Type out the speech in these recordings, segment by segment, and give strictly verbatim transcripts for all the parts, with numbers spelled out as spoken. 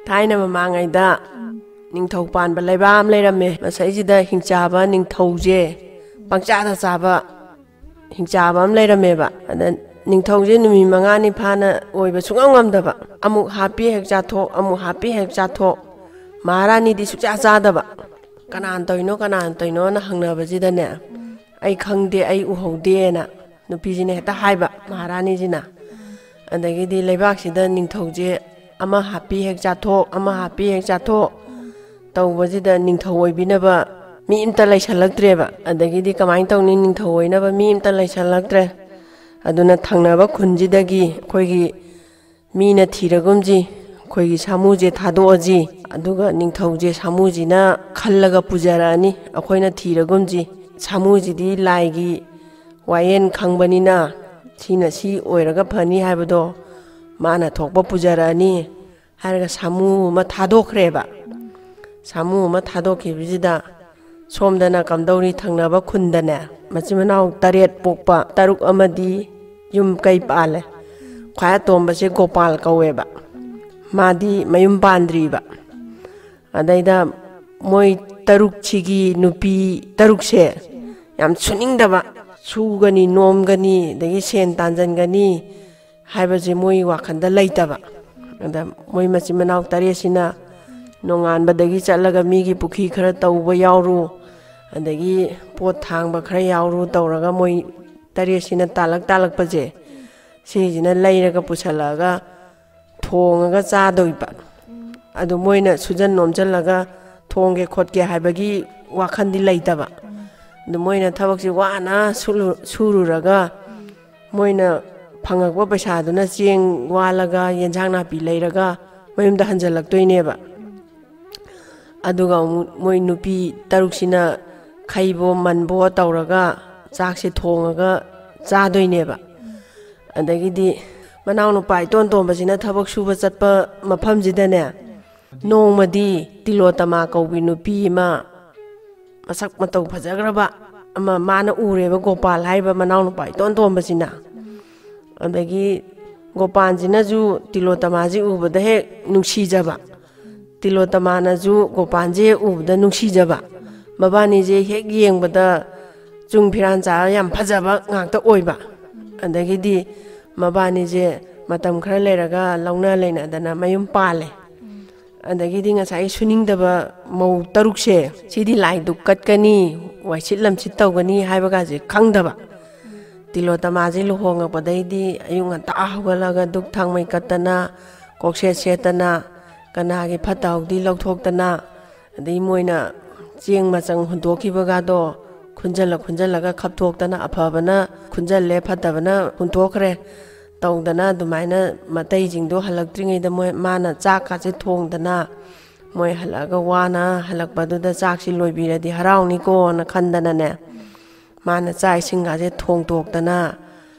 ꯊꯥꯏꯅ ꯃꯃꯥꯡꯉꯩꯗ ꯅꯤꯡꯊꯧ ꯄꯥꯟꯕ ꯂꯩꯕꯥꯛ ꯑꯃ ꯂꯩꯔꯝꯃꯦ꯫ ꯃꯁꯩꯁꯤꯗ ꯍꯤꯡꯆꯥꯕ ꯅꯤꯡꯊꯧꯁꯦ ꯄꯪꯆꯥꯗ ꯆꯥꯕ ꯍꯤꯡꯆꯥꯕ ꯑꯃ ꯂꯩꯔꯝꯃꯦꯕ꯫ ꯑꯗ ꯅꯤꯡꯊꯧꯁꯦ ꯅꯨꯃꯤꯠ ꯃꯉꯥꯅꯤ ꯐꯥꯅ ꯑꯣꯏꯕ ꯁꯨꯡꯉꯝ ꯉꯝꯗꯕ꯫ ꯑꯃꯨꯛ ꯍꯥꯞꯄꯤ ꯍꯦꯛ ꯆꯥꯊꯣꯛ, ꯑꯃꯨꯛ ꯍꯥꯞꯄꯤ ꯍꯦꯛ ꯆꯥꯊꯣꯛ꯫ ꯃꯍꯥꯔꯥꯅꯤꯗꯤ ꯁꯨꯡꯆꯥ ꯆꯥꯗꯕ꯫ "ꯀꯅꯥꯅ ꯇꯧꯔꯤꯅꯣ, ꯀꯅꯥꯅ ꯇꯧꯔꯤꯅꯣꯅ" ꯍꯪꯅꯕꯁꯤꯗꯅꯦ, "ꯑꯩ ꯈꯪꯗꯦ, ꯑꯩ ꯎꯍꯧꯗꯦꯅ" ꯅꯨꯄꯤꯁꯤꯅ ꯍꯦꯛꯇ ꯍꯥꯏꯕ, ꯃꯍꯥꯔꯥꯅꯤꯁꯤꯅ꯫ ꯑꯗꯒꯤꯗꯤ ꯂꯩꯕꯥꯛꯁꯤꯗ ꯅꯤꯡꯊꯧꯁꯦ ꯑꯃ ꯍꯥꯞꯄꯤ ꯍꯦꯛ ꯆꯥꯊꯣꯛ, ꯑꯃ ꯍꯥꯞꯄꯤ ꯍꯦꯛ ꯆꯥꯊꯣꯛ ꯇꯧꯕꯁꯤꯗ ꯅꯤꯡꯊꯧ ꯑꯣꯏꯕꯤꯅꯕ ꯃꯤ ꯑꯝꯇ ꯂꯩꯁꯜꯂꯛꯇ꯭ꯔꯦꯕ꯫ ꯑꯗꯒꯤꯗꯤ ꯀꯃꯥꯏꯅ ꯇꯧꯅꯤ, ꯅꯤꯡꯊꯧ ꯑꯣꯏꯅꯕ ꯃꯤ ꯑꯝꯇ ꯂꯩꯁꯜꯂꯛꯇ꯭ꯔꯦ꯫ ꯑꯗꯨꯅ ꯊꯪꯅꯕ ꯈꯨꯟꯁꯤꯗꯒꯤ ꯑꯩꯈꯣꯏꯒꯤ ꯃꯤꯅ ꯊꯤꯔꯒꯨꯝꯁꯤ, ꯑꯩꯈꯣꯏꯒꯤ ꯁꯥꯃꯨꯁꯦ ꯊꯥꯗꯣꯛꯑꯁꯤ, ꯑꯗꯨꯒ ꯅꯤꯡꯊꯧꯁꯦ ꯁꯥꯃꯨꯁꯤꯅ ꯈꯜꯂꯒ ꯄꯨꯖꯔꯛꯑꯅꯤ, ꯑꯩꯈꯣꯏꯅ ꯊꯤꯔꯒꯨꯝꯁꯤ꯫ ꯁꯥꯃꯨꯁꯤꯗꯤ ꯂꯥꯏꯒꯤ ꯋꯥꯌꯦꯟ ꯈꯪꯕꯅꯤꯅ ꯁꯤꯅ ꯁꯤ ꯑꯣꯏꯔꯒ ꯐꯅꯤ ꯍꯥꯏꯕꯗꯣ ꯃꯥꯅ ꯊꯣꯛꯄ ꯄꯨꯖꯔꯛꯑꯅꯤ ꯍꯥꯏꯔꯒ ꯁꯥꯃꯨ ꯑꯃ ꯊꯥꯗꯣꯛꯈ꯭ꯔꯦꯕ꯫ ꯁꯥꯃꯨ ꯑꯃ ꯊꯥꯗꯣꯛꯈꯤꯕꯁꯤꯗ ꯁꯣꯝꯗꯅ ꯀꯝꯗꯧꯔꯤ, ꯊꯪꯅꯕ ꯈꯨꯟꯗꯅꯦ ꯃꯆꯤꯟ ꯃꯅꯥꯎ ꯇꯔꯦꯠ ꯄꯣꯛꯄ ꯇꯔꯨꯛ ꯑꯃꯗꯤ ꯌꯨꯝ ꯀꯩ ꯄꯥꯜꯂꯦ꯫ ꯈ꯭ꯋꯥꯏ ꯑꯇꯣꯝꯕꯁꯦ ꯒꯣꯄꯥꯜ ꯀꯧꯋꯦꯕ꯫ ꯃꯥꯗꯤ ꯃꯌꯨꯝ ꯄꯥꯟꯗ꯭ꯔꯤꯕ꯫ ꯑꯗꯩꯗ ꯃꯣꯏ ꯇꯔꯨꯛꯁꯤꯒꯤ ꯅꯨꯄꯤ ꯇꯔꯨꯛꯁꯦ ꯌꯥꯝ ꯁꯨꯅꯤꯡꯗꯕ, ꯁꯨꯒꯅꯤ, ꯅꯣꯝꯒꯅꯤ, ꯑꯗꯒꯤ ꯁꯦꯟ ꯇꯥꯟꯖꯟꯒꯅꯤ ꯍꯥꯏꯕꯁꯦ ꯃꯣꯏ ꯋꯥꯈꯜꯗ ꯂꯩꯇꯕ꯫ ꯑꯗ ꯃꯣꯏ ꯃꯆꯤꯟ ꯃꯅꯥꯎ ꯇꯔꯦꯠꯁꯤꯅ ꯅꯣꯡꯉꯥꯟꯕꯗꯒꯤ ꯆꯠꯂꯒ ꯃꯤꯒꯤ ꯄꯨꯈ꯭ꯔꯤ ꯈꯔ ꯇꯧꯕ ꯌꯥꯎꯔꯨ, ꯑꯗꯒꯤ ꯄꯣꯠ ꯊꯥꯡꯕ ꯈꯔ ꯌꯥꯎꯔꯨ ꯇꯧꯔꯒ ꯃꯣꯏ ꯇꯔꯦꯠꯁꯤꯅ ꯇꯥꯜꯂꯛ ꯇꯥꯜꯂꯛꯄꯁꯦ, ꯁꯤꯁꯤꯅ ꯂꯩꯔꯒ ꯄꯨꯁꯜꯂꯛꯑꯒ ꯊꯣꯡꯉꯒ ꯆꯥꯗꯣꯏꯕ꯫ ꯑꯗꯨ ꯃꯣꯏꯅ ꯁꯨꯖꯟ ꯅꯣꯝꯖꯜꯂꯒ ꯊꯣꯡꯒꯦ ꯈꯣꯠꯀꯦ ꯍꯥꯏꯕꯒꯤ ꯋꯥꯈꯜꯗꯤ ꯂꯩꯇꯕ꯫ ꯑꯗꯨ ꯃꯣꯏꯅ ꯊꯕꯛꯁꯦ ꯋꯥꯅ ꯁꯨꯔꯨ-, ꯁꯨꯔꯨꯔꯒ ꯃꯣꯏꯅ ꯐꯪꯉꯛꯄ ꯄꯩꯁꯥꯗꯨꯅ ꯆꯦꯡ ꯋꯥꯜꯂꯒ ꯌꯦꯟꯁꯥꯡ ꯅꯥꯄꯤ ꯂꯩꯔꯒ ꯃꯌꯨꯝꯗ ꯍꯟꯖꯜꯂꯛꯇꯣꯏꯅꯦꯕ꯫ ꯑꯗꯨꯒ ꯑꯃꯨꯛ ꯃꯣꯏ ꯅꯨꯄꯤ ꯇꯔꯨꯛꯁꯤꯅ ꯈꯩꯕꯣ ꯃꯟꯕꯣ ꯇꯧꯔꯒ ꯆꯥꯛꯁꯦ ꯊꯣꯡꯉꯒ ꯆꯥꯗꯣꯏꯅꯦꯕ꯫ ꯑꯗꯒꯤꯗꯤ ꯃꯅꯥꯎꯅꯨꯄꯥ ꯏꯇꯣꯟ ꯇꯣꯝꯕꯁꯤꯅ ꯊꯕꯛ ꯁꯨꯕ ꯆꯠꯄ ꯃꯐꯝꯁꯤꯗꯅꯦ, ꯅꯣꯡꯃꯗꯤ ꯇꯤꯂꯣꯇꯃꯥ ꯀꯧꯕꯤ ꯅꯨꯄꯤ ꯑꯃ, ꯃꯁꯛ ꯃꯇꯧ ꯐꯖꯈ꯭ꯔꯕ ꯑꯃ ꯃꯥꯅ ꯎꯔꯦꯕ, ꯒꯣꯄꯥꯜ ꯍꯥꯏꯔꯤꯕ ꯃꯅꯥꯎꯅꯨꯄꯥ ꯏꯇꯣꯟ ꯇꯣꯝꯕꯁꯤꯅ꯫ ꯑꯗꯒꯤ ꯒꯣꯄꯥꯜꯁꯤꯅꯁꯨ ꯇꯤꯂꯣꯇꯃꯥꯁꯤ ꯎꯕꯗ ꯍꯦꯛ ꯅꯨꯡꯁꯤꯖꯕ꯫ ꯇꯤꯂꯣꯇꯃꯥꯅꯁꯨ ꯒꯣꯄꯥꯟꯁꯦ ꯎꯕꯗ ꯅꯨꯡꯁꯤꯖꯕ, ꯃꯕꯥꯅꯤꯁꯦ ꯍꯦꯛ ꯌꯦꯡꯕꯗ ꯆꯨꯡ ꯐꯤꯔꯥꯟ ꯆꯥꯔ ꯌꯥꯝ ꯐꯖꯕ ꯉꯥꯛꯇ ꯑꯣꯏꯕ꯫ ꯑꯗꯒꯤꯗꯤ ꯃꯕꯥꯅꯤꯁꯦ ꯃꯇꯝ ꯈꯔ ꯂꯩꯔꯒ ꯂꯧꯅ ꯂꯩꯅꯗꯅ ꯃꯌꯨꯝ ꯄꯥꯜꯂꯦ꯫ ꯑꯗꯒꯤꯗꯤ ꯉꯁꯥꯏ ꯁꯨꯅꯤꯡꯗꯕ ꯃꯧ ꯇꯔꯨꯛꯁꯦ, ꯁꯤꯗꯤ ꯂꯥꯏ ꯗꯨꯛ ꯀꯠꯀꯅꯤ, ꯋꯥꯏꯁꯤꯠ ꯂꯝꯁꯤꯠ ꯇꯧꯒꯅꯤ ꯍꯥꯏꯕꯒꯁꯦ ꯈꯪꯗꯕ꯫ ꯇꯤꯂꯣꯇꯃꯥꯁꯦ ꯂꯨꯍꯣꯡꯉꯛꯄꯗꯩꯗꯤ ꯑꯌꯨꯛ ꯉꯟꯇꯥ ꯍꯧꯒꯠꯂꯒ ꯗꯨꯛ ꯊꯥꯡꯃꯩ ꯀꯠꯇꯅ, ꯀꯣꯛꯁꯦꯠ ꯁꯦꯠꯇꯅ, ꯀꯅꯥꯒꯤ ꯐꯠꯇ ꯍꯥꯎꯗꯤ ꯂꯧꯊꯣꯛꯇꯅ, ꯑꯗꯩ ꯃꯣꯏꯅ ꯆꯦꯡ ꯃꯆꯪ ꯍꯨꯟꯗꯣꯛꯈꯤꯕꯒꯗꯣ ꯈꯨꯟꯖꯜꯂ ꯈꯨꯟꯖꯜꯂꯒ ꯈꯞꯊꯣꯛꯇꯅ, ꯑꯐꯕꯅ ꯈꯨꯟꯖꯜꯂꯦ, ꯐꯠꯇꯕꯅ ꯍꯨꯟꯗꯣꯛꯈ꯭ꯔꯦ ꯇꯧꯗꯅ, ꯑꯗꯨꯃꯥꯏꯅ ꯃꯇꯩꯁꯤꯡꯗꯣ ꯍꯜꯂꯛꯇ꯭ꯔꯤꯉꯩꯗ ꯃꯣꯏ, ꯃꯥꯅ ꯆꯥꯛꯀꯁꯦ ꯊꯣꯡꯗꯅ, ꯃꯣꯏ ꯍꯜꯂꯛꯑꯒ ꯋꯥꯅ ꯍꯜꯂꯛꯄꯗꯨꯗ ꯆꯥꯛꯁꯤ ꯂꯣꯏꯕꯤꯔꯗꯤ ꯍꯔꯥꯎꯅꯤꯀꯣꯅ ꯈꯟꯗꯅꯅꯦ, ꯃꯥꯅ ꯆꯥꯛ ꯏꯁꯤꯡꯒꯁꯦ ꯊꯣꯡꯗꯣꯛꯇꯅ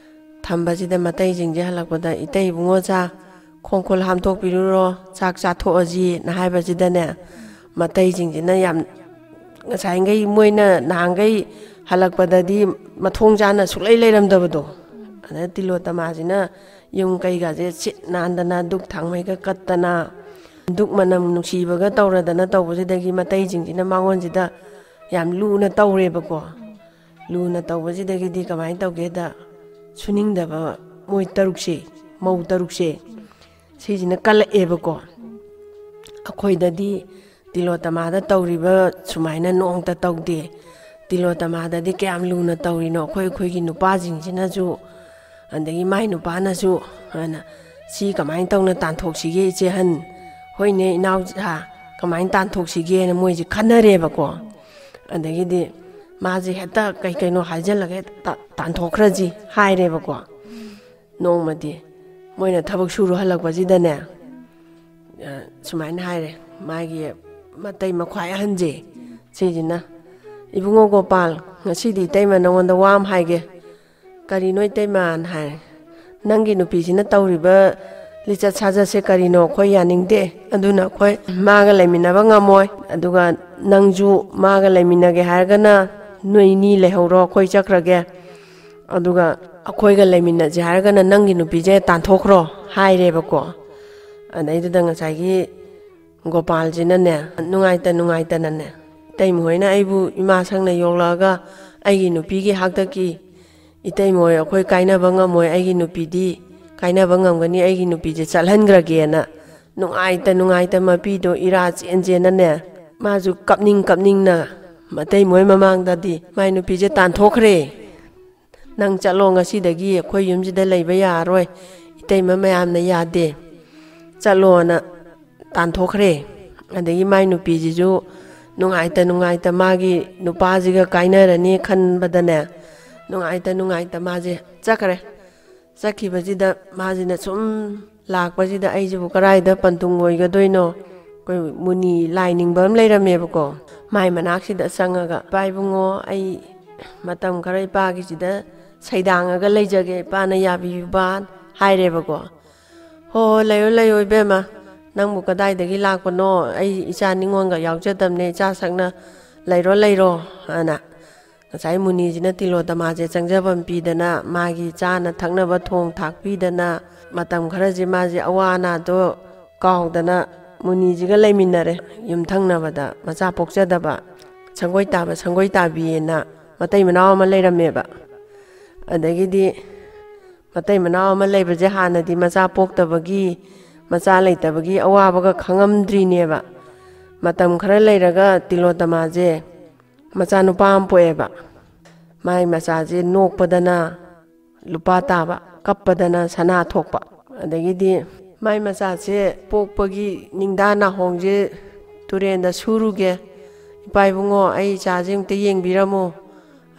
ꯊꯝꯕꯁꯤꯗ, ꯃꯇꯩꯁꯤꯡꯁꯦ ꯍꯜꯂꯛꯄꯗ, "ꯏꯇꯩ ꯏꯕꯨꯡꯉꯣ, ꯆꯥ ꯈꯣꯡꯈꯨꯜ ꯍꯥꯝꯗꯣꯛꯄꯤꯔꯨꯔꯣ, ꯆꯥꯛ ꯆꯥꯊꯣꯛꯑꯁꯤꯅ" ꯍꯥꯏꯕꯁꯤꯗꯅꯦ, ꯃꯇꯩꯁꯤꯡꯁꯤꯅ ꯌꯥꯝ, ꯉꯁꯥꯏꯈꯩ ꯃꯣꯏꯅ ꯅꯍꯥꯟꯈꯩ ꯍꯜꯂꯛꯄꯗꯗꯤ ꯃꯊꯣꯡ ꯆꯥꯅ ꯁꯨꯛꯂꯩ ꯂꯩꯔꯝꯗꯕꯗꯣ, ꯑꯗ ꯇꯤꯂꯣꯇꯃꯥꯁꯤꯅ ꯌꯨꯝ ꯀꯩꯒꯥꯁꯦ ꯁꯤꯠ ꯅꯥꯟꯗꯅ, ꯗꯨꯛ ꯊꯥꯡꯃꯩꯒ ꯀꯠꯇꯅ, ꯗꯨꯛ ꯃꯅꯝ ꯅꯨꯡꯁꯤꯕꯒ ꯇꯧꯔꯗꯅ ꯇꯧꯕꯁꯤꯗꯒꯤ ꯃꯇꯩꯁꯤꯡꯁꯤꯅ ꯃꯉꯣꯟꯁꯤꯗ ꯌꯥꯝ ꯂꯨꯅ ꯇꯧꯔꯦꯕꯀꯣ꯫ ꯂꯨꯅ ꯇꯧꯕꯁꯤꯗꯒꯤꯗꯤ ꯀꯃꯥꯏꯅ ꯇꯧꯒꯦꯗ, ꯁꯨꯅꯤꯡꯗꯕ ꯃꯣꯏ ꯇꯔꯨꯛꯁꯦ, ꯃꯧ ꯇꯔꯨꯛꯁꯦ, ꯁꯤꯁꯤꯅ ꯀꯜꯂꯛꯑꯦꯕꯀꯣ꯫ "ꯑꯩꯈꯣꯏꯗꯗꯤ ꯇꯤꯂꯣꯇꯃꯥꯗ ꯇꯧꯔꯤꯕ ꯁꯨꯃꯥꯏꯅ ꯅꯣꯡꯇ ꯇꯧꯗꯦ꯫ ꯇꯤꯂꯣꯇꯃꯥꯗꯗꯤ ꯀꯌꯥꯝ ꯂꯨꯅ ꯇꯧꯔꯤꯅꯣ, ꯑꯩꯈꯣꯏ, ꯑꯩꯈꯣꯏꯒꯤ ꯅꯨꯄꯥꯁꯤꯡꯁꯤꯅꯁꯨ, ꯑꯗꯒꯤ ꯃꯥꯏ ꯅꯨꯄꯥꯅꯁꯨ" ꯍꯥꯏꯅ, "ꯁꯤ ꯀꯃꯥꯏꯅ ꯇꯧꯅ ꯇꯥꯟꯊꯣꯛꯁꯤꯒꯦ, ꯏꯆꯦ ꯑꯍꯟ? ꯍꯣꯏꯅꯦ, ꯏꯅꯥꯎꯁꯥ, ꯀꯃꯥꯏꯅ ꯇꯥꯟꯊꯣꯛꯁꯤꯒꯦꯅ?" ꯃꯣꯏꯁꯦ ꯈꯟꯅꯔꯦꯕꯀꯣ꯫ ꯑꯗꯒꯤꯗꯤ ꯃꯥꯁꯦ ꯍꯦꯛꯇ ꯀꯩ ꯀꯩꯅꯣ ꯍꯥꯏꯖꯤꯜꯂꯒ ꯍꯦꯛꯇ ꯇꯥꯟꯊꯣꯛꯈ꯭ꯔꯁꯤ ꯍꯥꯏꯔꯦꯕꯀꯣ꯫ ꯅꯣꯡꯃꯗꯤ ꯃꯣꯏꯅ ꯊꯕꯛ ꯁꯨꯔꯨ ꯍꯜꯂꯛꯄꯁꯤꯗꯅꯦ, ꯑ, ꯁꯨꯃꯥꯏꯅ ꯍꯥꯏꯔꯦ, ꯃꯥꯒꯤ ꯃꯇꯩ ꯃꯈ꯭ꯋꯥꯏ ꯑꯍꯟꯁꯦ, ꯁꯤꯁꯤꯅ, "ꯏꯕꯨꯡꯉꯣ ꯒꯣꯄꯥꯜ, ꯉꯁꯤꯗꯤ ꯏꯇꯩꯃ ꯅꯉꯣꯟꯗ ꯋꯥ ꯑꯃ ꯍꯥꯏꯒꯦ꯫" "ꯀꯔꯤꯅꯣ ꯏꯇꯩꯃꯅ?" ꯍꯥꯏꯔꯦ꯫ "ꯅꯪꯒꯤ ꯅꯨꯄꯤꯁꯤꯅ ꯇꯧꯔꯤꯕ ꯂꯤꯆꯠ ꯁꯥꯖꯠꯁꯦ ꯀꯔꯤꯅꯣ ꯑꯩꯈꯣꯏ ꯌꯥꯅꯤꯡꯗꯦ꯫ ꯑꯗꯨꯅ ꯑꯩꯈꯣꯏ ꯃꯥꯒ ꯂꯩꯃꯤꯟꯅꯕ ꯉꯝꯃꯣꯏ꯫ ꯑꯗꯨꯒ ꯅꯪꯁꯨ ꯃꯥꯒ ꯂꯩꯃꯤꯟꯅꯒꯦ ꯍꯥꯏꯔꯒꯅ ꯅꯣꯏꯅꯤ ꯂꯩꯍꯧꯔꯣ, ꯑꯩꯈꯣꯏ ꯆꯠꯈ꯭ꯔꯒꯦ꯫ ꯑꯗꯨꯒ ꯑꯩꯈꯣꯏꯒ ꯂꯩꯃꯤꯟꯅꯁꯦ ꯍꯥꯏꯔꯒꯅ ꯅꯪꯒꯤ ꯅꯨꯄꯤꯁꯦ ꯇꯥꯟꯊꯣꯛꯈ꯭ꯔꯣ" ꯍꯥꯏꯔꯦꯕꯀꯣ꯫ ꯑꯗꯩꯗꯨꯗ ꯉꯁꯥꯏꯒꯤ ꯒꯣꯄꯥꯜꯁꯤꯅꯅꯦ, ꯅꯨꯡꯉꯥꯏꯇ ꯅꯨꯡꯉꯥꯏꯇꯅꯅꯦ, ꯏꯇꯩꯃ ꯍꯣꯏꯅ ꯑꯩꯕꯨ ꯏꯃꯥ ꯁꯪꯅ ꯌꯣꯛꯂꯛꯑꯒ ꯑꯩꯒꯤ ꯅꯨꯄꯤꯒꯤ ꯍꯥꯛꯇꯛꯀꯤ, ꯏꯇꯩꯃ ꯍꯣꯏ ꯑꯩꯈꯣꯏ ꯀꯥꯏꯅꯕ ꯉꯝꯃꯣꯏ, ꯑꯩꯒꯤ ꯅꯨꯄꯤꯗꯤ ꯀꯥꯏꯅꯕ ꯉꯝꯒꯅꯤ, ꯑꯩꯒꯤ ꯅꯨꯄꯤꯁꯦ ꯆꯠꯍꯟꯈ꯭ꯔꯒꯦꯅ ꯅꯨꯡꯉꯥꯏꯇ ꯅꯨꯡꯉꯥꯏꯇ ꯃꯄꯤꯗꯣ ꯏꯔꯥ ꯆꯦꯟ ꯆꯦꯟꯅꯅꯦ, ꯃꯥꯁꯨ ꯀꯞꯅꯤꯡ ꯀꯞꯅꯤꯡꯅ ꯃꯇꯩ ꯃꯣꯏ ꯃꯃꯥꯡꯗꯗꯤ ꯃꯥꯏ ꯅꯨꯄꯤꯁꯦ ꯇꯥꯟꯊꯣꯛꯈ꯭ꯔꯦ꯫ "ꯅꯪ ꯆꯠꯂꯣ, ꯉꯁꯤꯗꯒꯤ ꯑꯩꯈꯣꯏ ꯌꯨꯝꯁꯤꯗ ꯂꯩꯕ ꯌꯥꯔꯔꯣꯏ, ꯏꯇꯩꯃ ꯃꯌꯥꯝꯅ ꯌꯥꯗꯦ, ꯆꯠꯂꯣꯅ" ꯇꯥꯟꯊꯣꯛꯈ꯭ꯔꯦ꯫ ꯑꯗꯒꯤ ꯃꯥꯏ ꯅꯨꯄꯤꯁꯤꯁꯨ ꯅꯨꯡꯉꯥꯏꯇ ꯅꯨꯡꯉꯥꯏꯇ ꯃꯥꯒꯤ ꯅꯨꯄꯥꯁꯤꯒ ꯀꯥꯏꯅꯔꯅꯤ ꯈꯟꯕꯗꯅꯦ, ꯅꯨꯡꯉꯥꯏꯇ ꯅꯨꯡꯉꯥꯏꯇ ꯃꯥꯁꯦ ꯆꯠꯈ꯭ꯔꯦ꯫ ꯆꯠꯈꯤꯕꯁꯤꯗ ꯃꯥꯁꯤꯅ ꯁꯨꯝ ꯂꯥꯛꯄꯁꯤꯗ, "ꯑꯩꯁꯤꯕꯨ ꯀꯗꯥꯏꯗ ꯄꯟꯊꯨꯡ ꯑꯣꯏꯒꯗꯣꯏꯅꯣ?" ꯑꯩꯈꯣꯏ ꯃꯨꯅꯤ ꯂꯥꯏ ꯅꯤꯡꯕ ꯑꯃ ꯂꯩꯔꯝꯃꯦꯕꯀꯣ, ꯃꯥꯏ ꯃꯅꯥꯛꯁꯤꯗ ꯆꯪꯉꯒ, "ꯏꯄꯥ ꯏꯕꯨꯡꯉꯣ, ꯑꯩ ꯃꯇꯝ ꯈꯔ ꯏꯄꯥꯒꯤꯁꯤꯗ ꯁꯩꯗꯥꯡꯉꯒ ꯂꯩꯖꯒꯦ, ꯏꯄꯥꯅ ꯌꯥꯕꯤꯌꯨꯕ" ꯍꯥꯏꯔꯦꯕꯀꯣ꯫ "ꯍꯣ ꯍꯣ, ꯂꯩꯌꯣ ꯂꯩꯌꯣ ꯏꯕꯦꯝꯃ, ꯅꯪꯕꯨ ꯀꯗꯥꯏꯗꯒꯤ ꯂꯥꯛꯄꯅꯣ? ꯑꯩ ꯏꯆꯥ ꯅꯤꯉꯣꯜꯒ ꯌꯥꯎꯖꯗꯕꯅꯦ, ꯏꯆꯥ ꯁꯛꯅ, ꯂꯩꯔꯣ ꯂꯩꯔꯣ" ꯑꯅ ꯉꯁꯥꯏ ꯃꯨꯅꯤꯁꯤꯅ ꯇꯤꯂꯣꯇꯃꯥꯁꯦ ꯆꯪꯖꯐꯝ ꯄꯤꯗꯅ, ꯃꯥꯒꯤ ꯆꯥꯅ ꯊꯛꯅꯕ ꯊꯣꯡ ꯊꯥꯛꯄꯤꯗꯅ, ꯃꯇꯝ ꯈꯔꯁꯤ ꯃꯥꯁꯦ ꯑꯋꯥ ꯑꯅꯥꯗꯣ ꯀꯥꯎꯗꯅ ꯃꯨꯅꯤꯁꯤꯒ ꯂꯩꯃꯤꯟꯅꯔꯦ꯫ ꯌꯨꯝꯊꯪꯅꯕꯗ ꯃꯆꯥ ꯄꯣꯛꯆꯗꯕ ꯁꯪꯒꯣꯏ ꯇꯥꯕ ꯁꯪꯒꯣꯏ ꯇꯥꯕꯤꯑꯅ ꯃꯇꯩ ꯃꯅꯥꯎ ꯑꯃ ꯂꯩꯔꯝꯃꯦꯕ꯫ ꯑꯗꯒꯤꯗꯤ ꯃꯇꯩ ꯃꯅꯥꯎ ꯑꯃ ꯂꯩꯕꯁꯦ ꯍꯥꯟꯅꯗꯤ ꯃꯆꯥ ꯄꯣꯛꯇꯕꯒꯤ, ꯃꯆꯥ ꯂꯩꯇꯕꯒꯤ ꯑꯋꯥꯕꯒ ꯈꯪꯉꯝꯗ꯭ꯔꯤꯅꯦꯕ꯫ ꯃꯇꯝ ꯈꯔ ꯂꯩꯔꯒ ꯇꯤꯂꯣꯇꯃꯥꯁꯦ ꯃꯆꯥꯅꯨꯄꯥ ꯑꯃ ꯄꯣꯛꯑꯦꯕ꯫ ꯃꯥꯏ ꯃꯆꯥꯁꯦ ꯅꯣꯛꯄꯗꯅ ꯂꯨꯄꯥ ꯇꯥꯕ, ꯀꯞꯄꯗꯅ ꯁꯅꯥ ꯊꯣꯛꯄ꯫ ꯑꯗꯒꯤꯗꯤ ꯃꯥꯏ ꯃꯆꯥꯁꯦ ꯄꯣꯛꯄꯒꯤ ꯅꯤꯡꯗꯥ ꯅꯥꯍꯣꯡꯁꯦ ꯇꯨꯔꯦꯟꯗ ꯁꯨꯔꯨꯒꯦ, "ꯏꯄꯥ ꯏꯕꯨꯡꯉꯣ, ꯑꯩ ꯏꯆꯥꯁꯦ ꯑꯃꯨꯛꯇ ꯌꯦꯡꯕꯤꯔꯝꯃꯣ"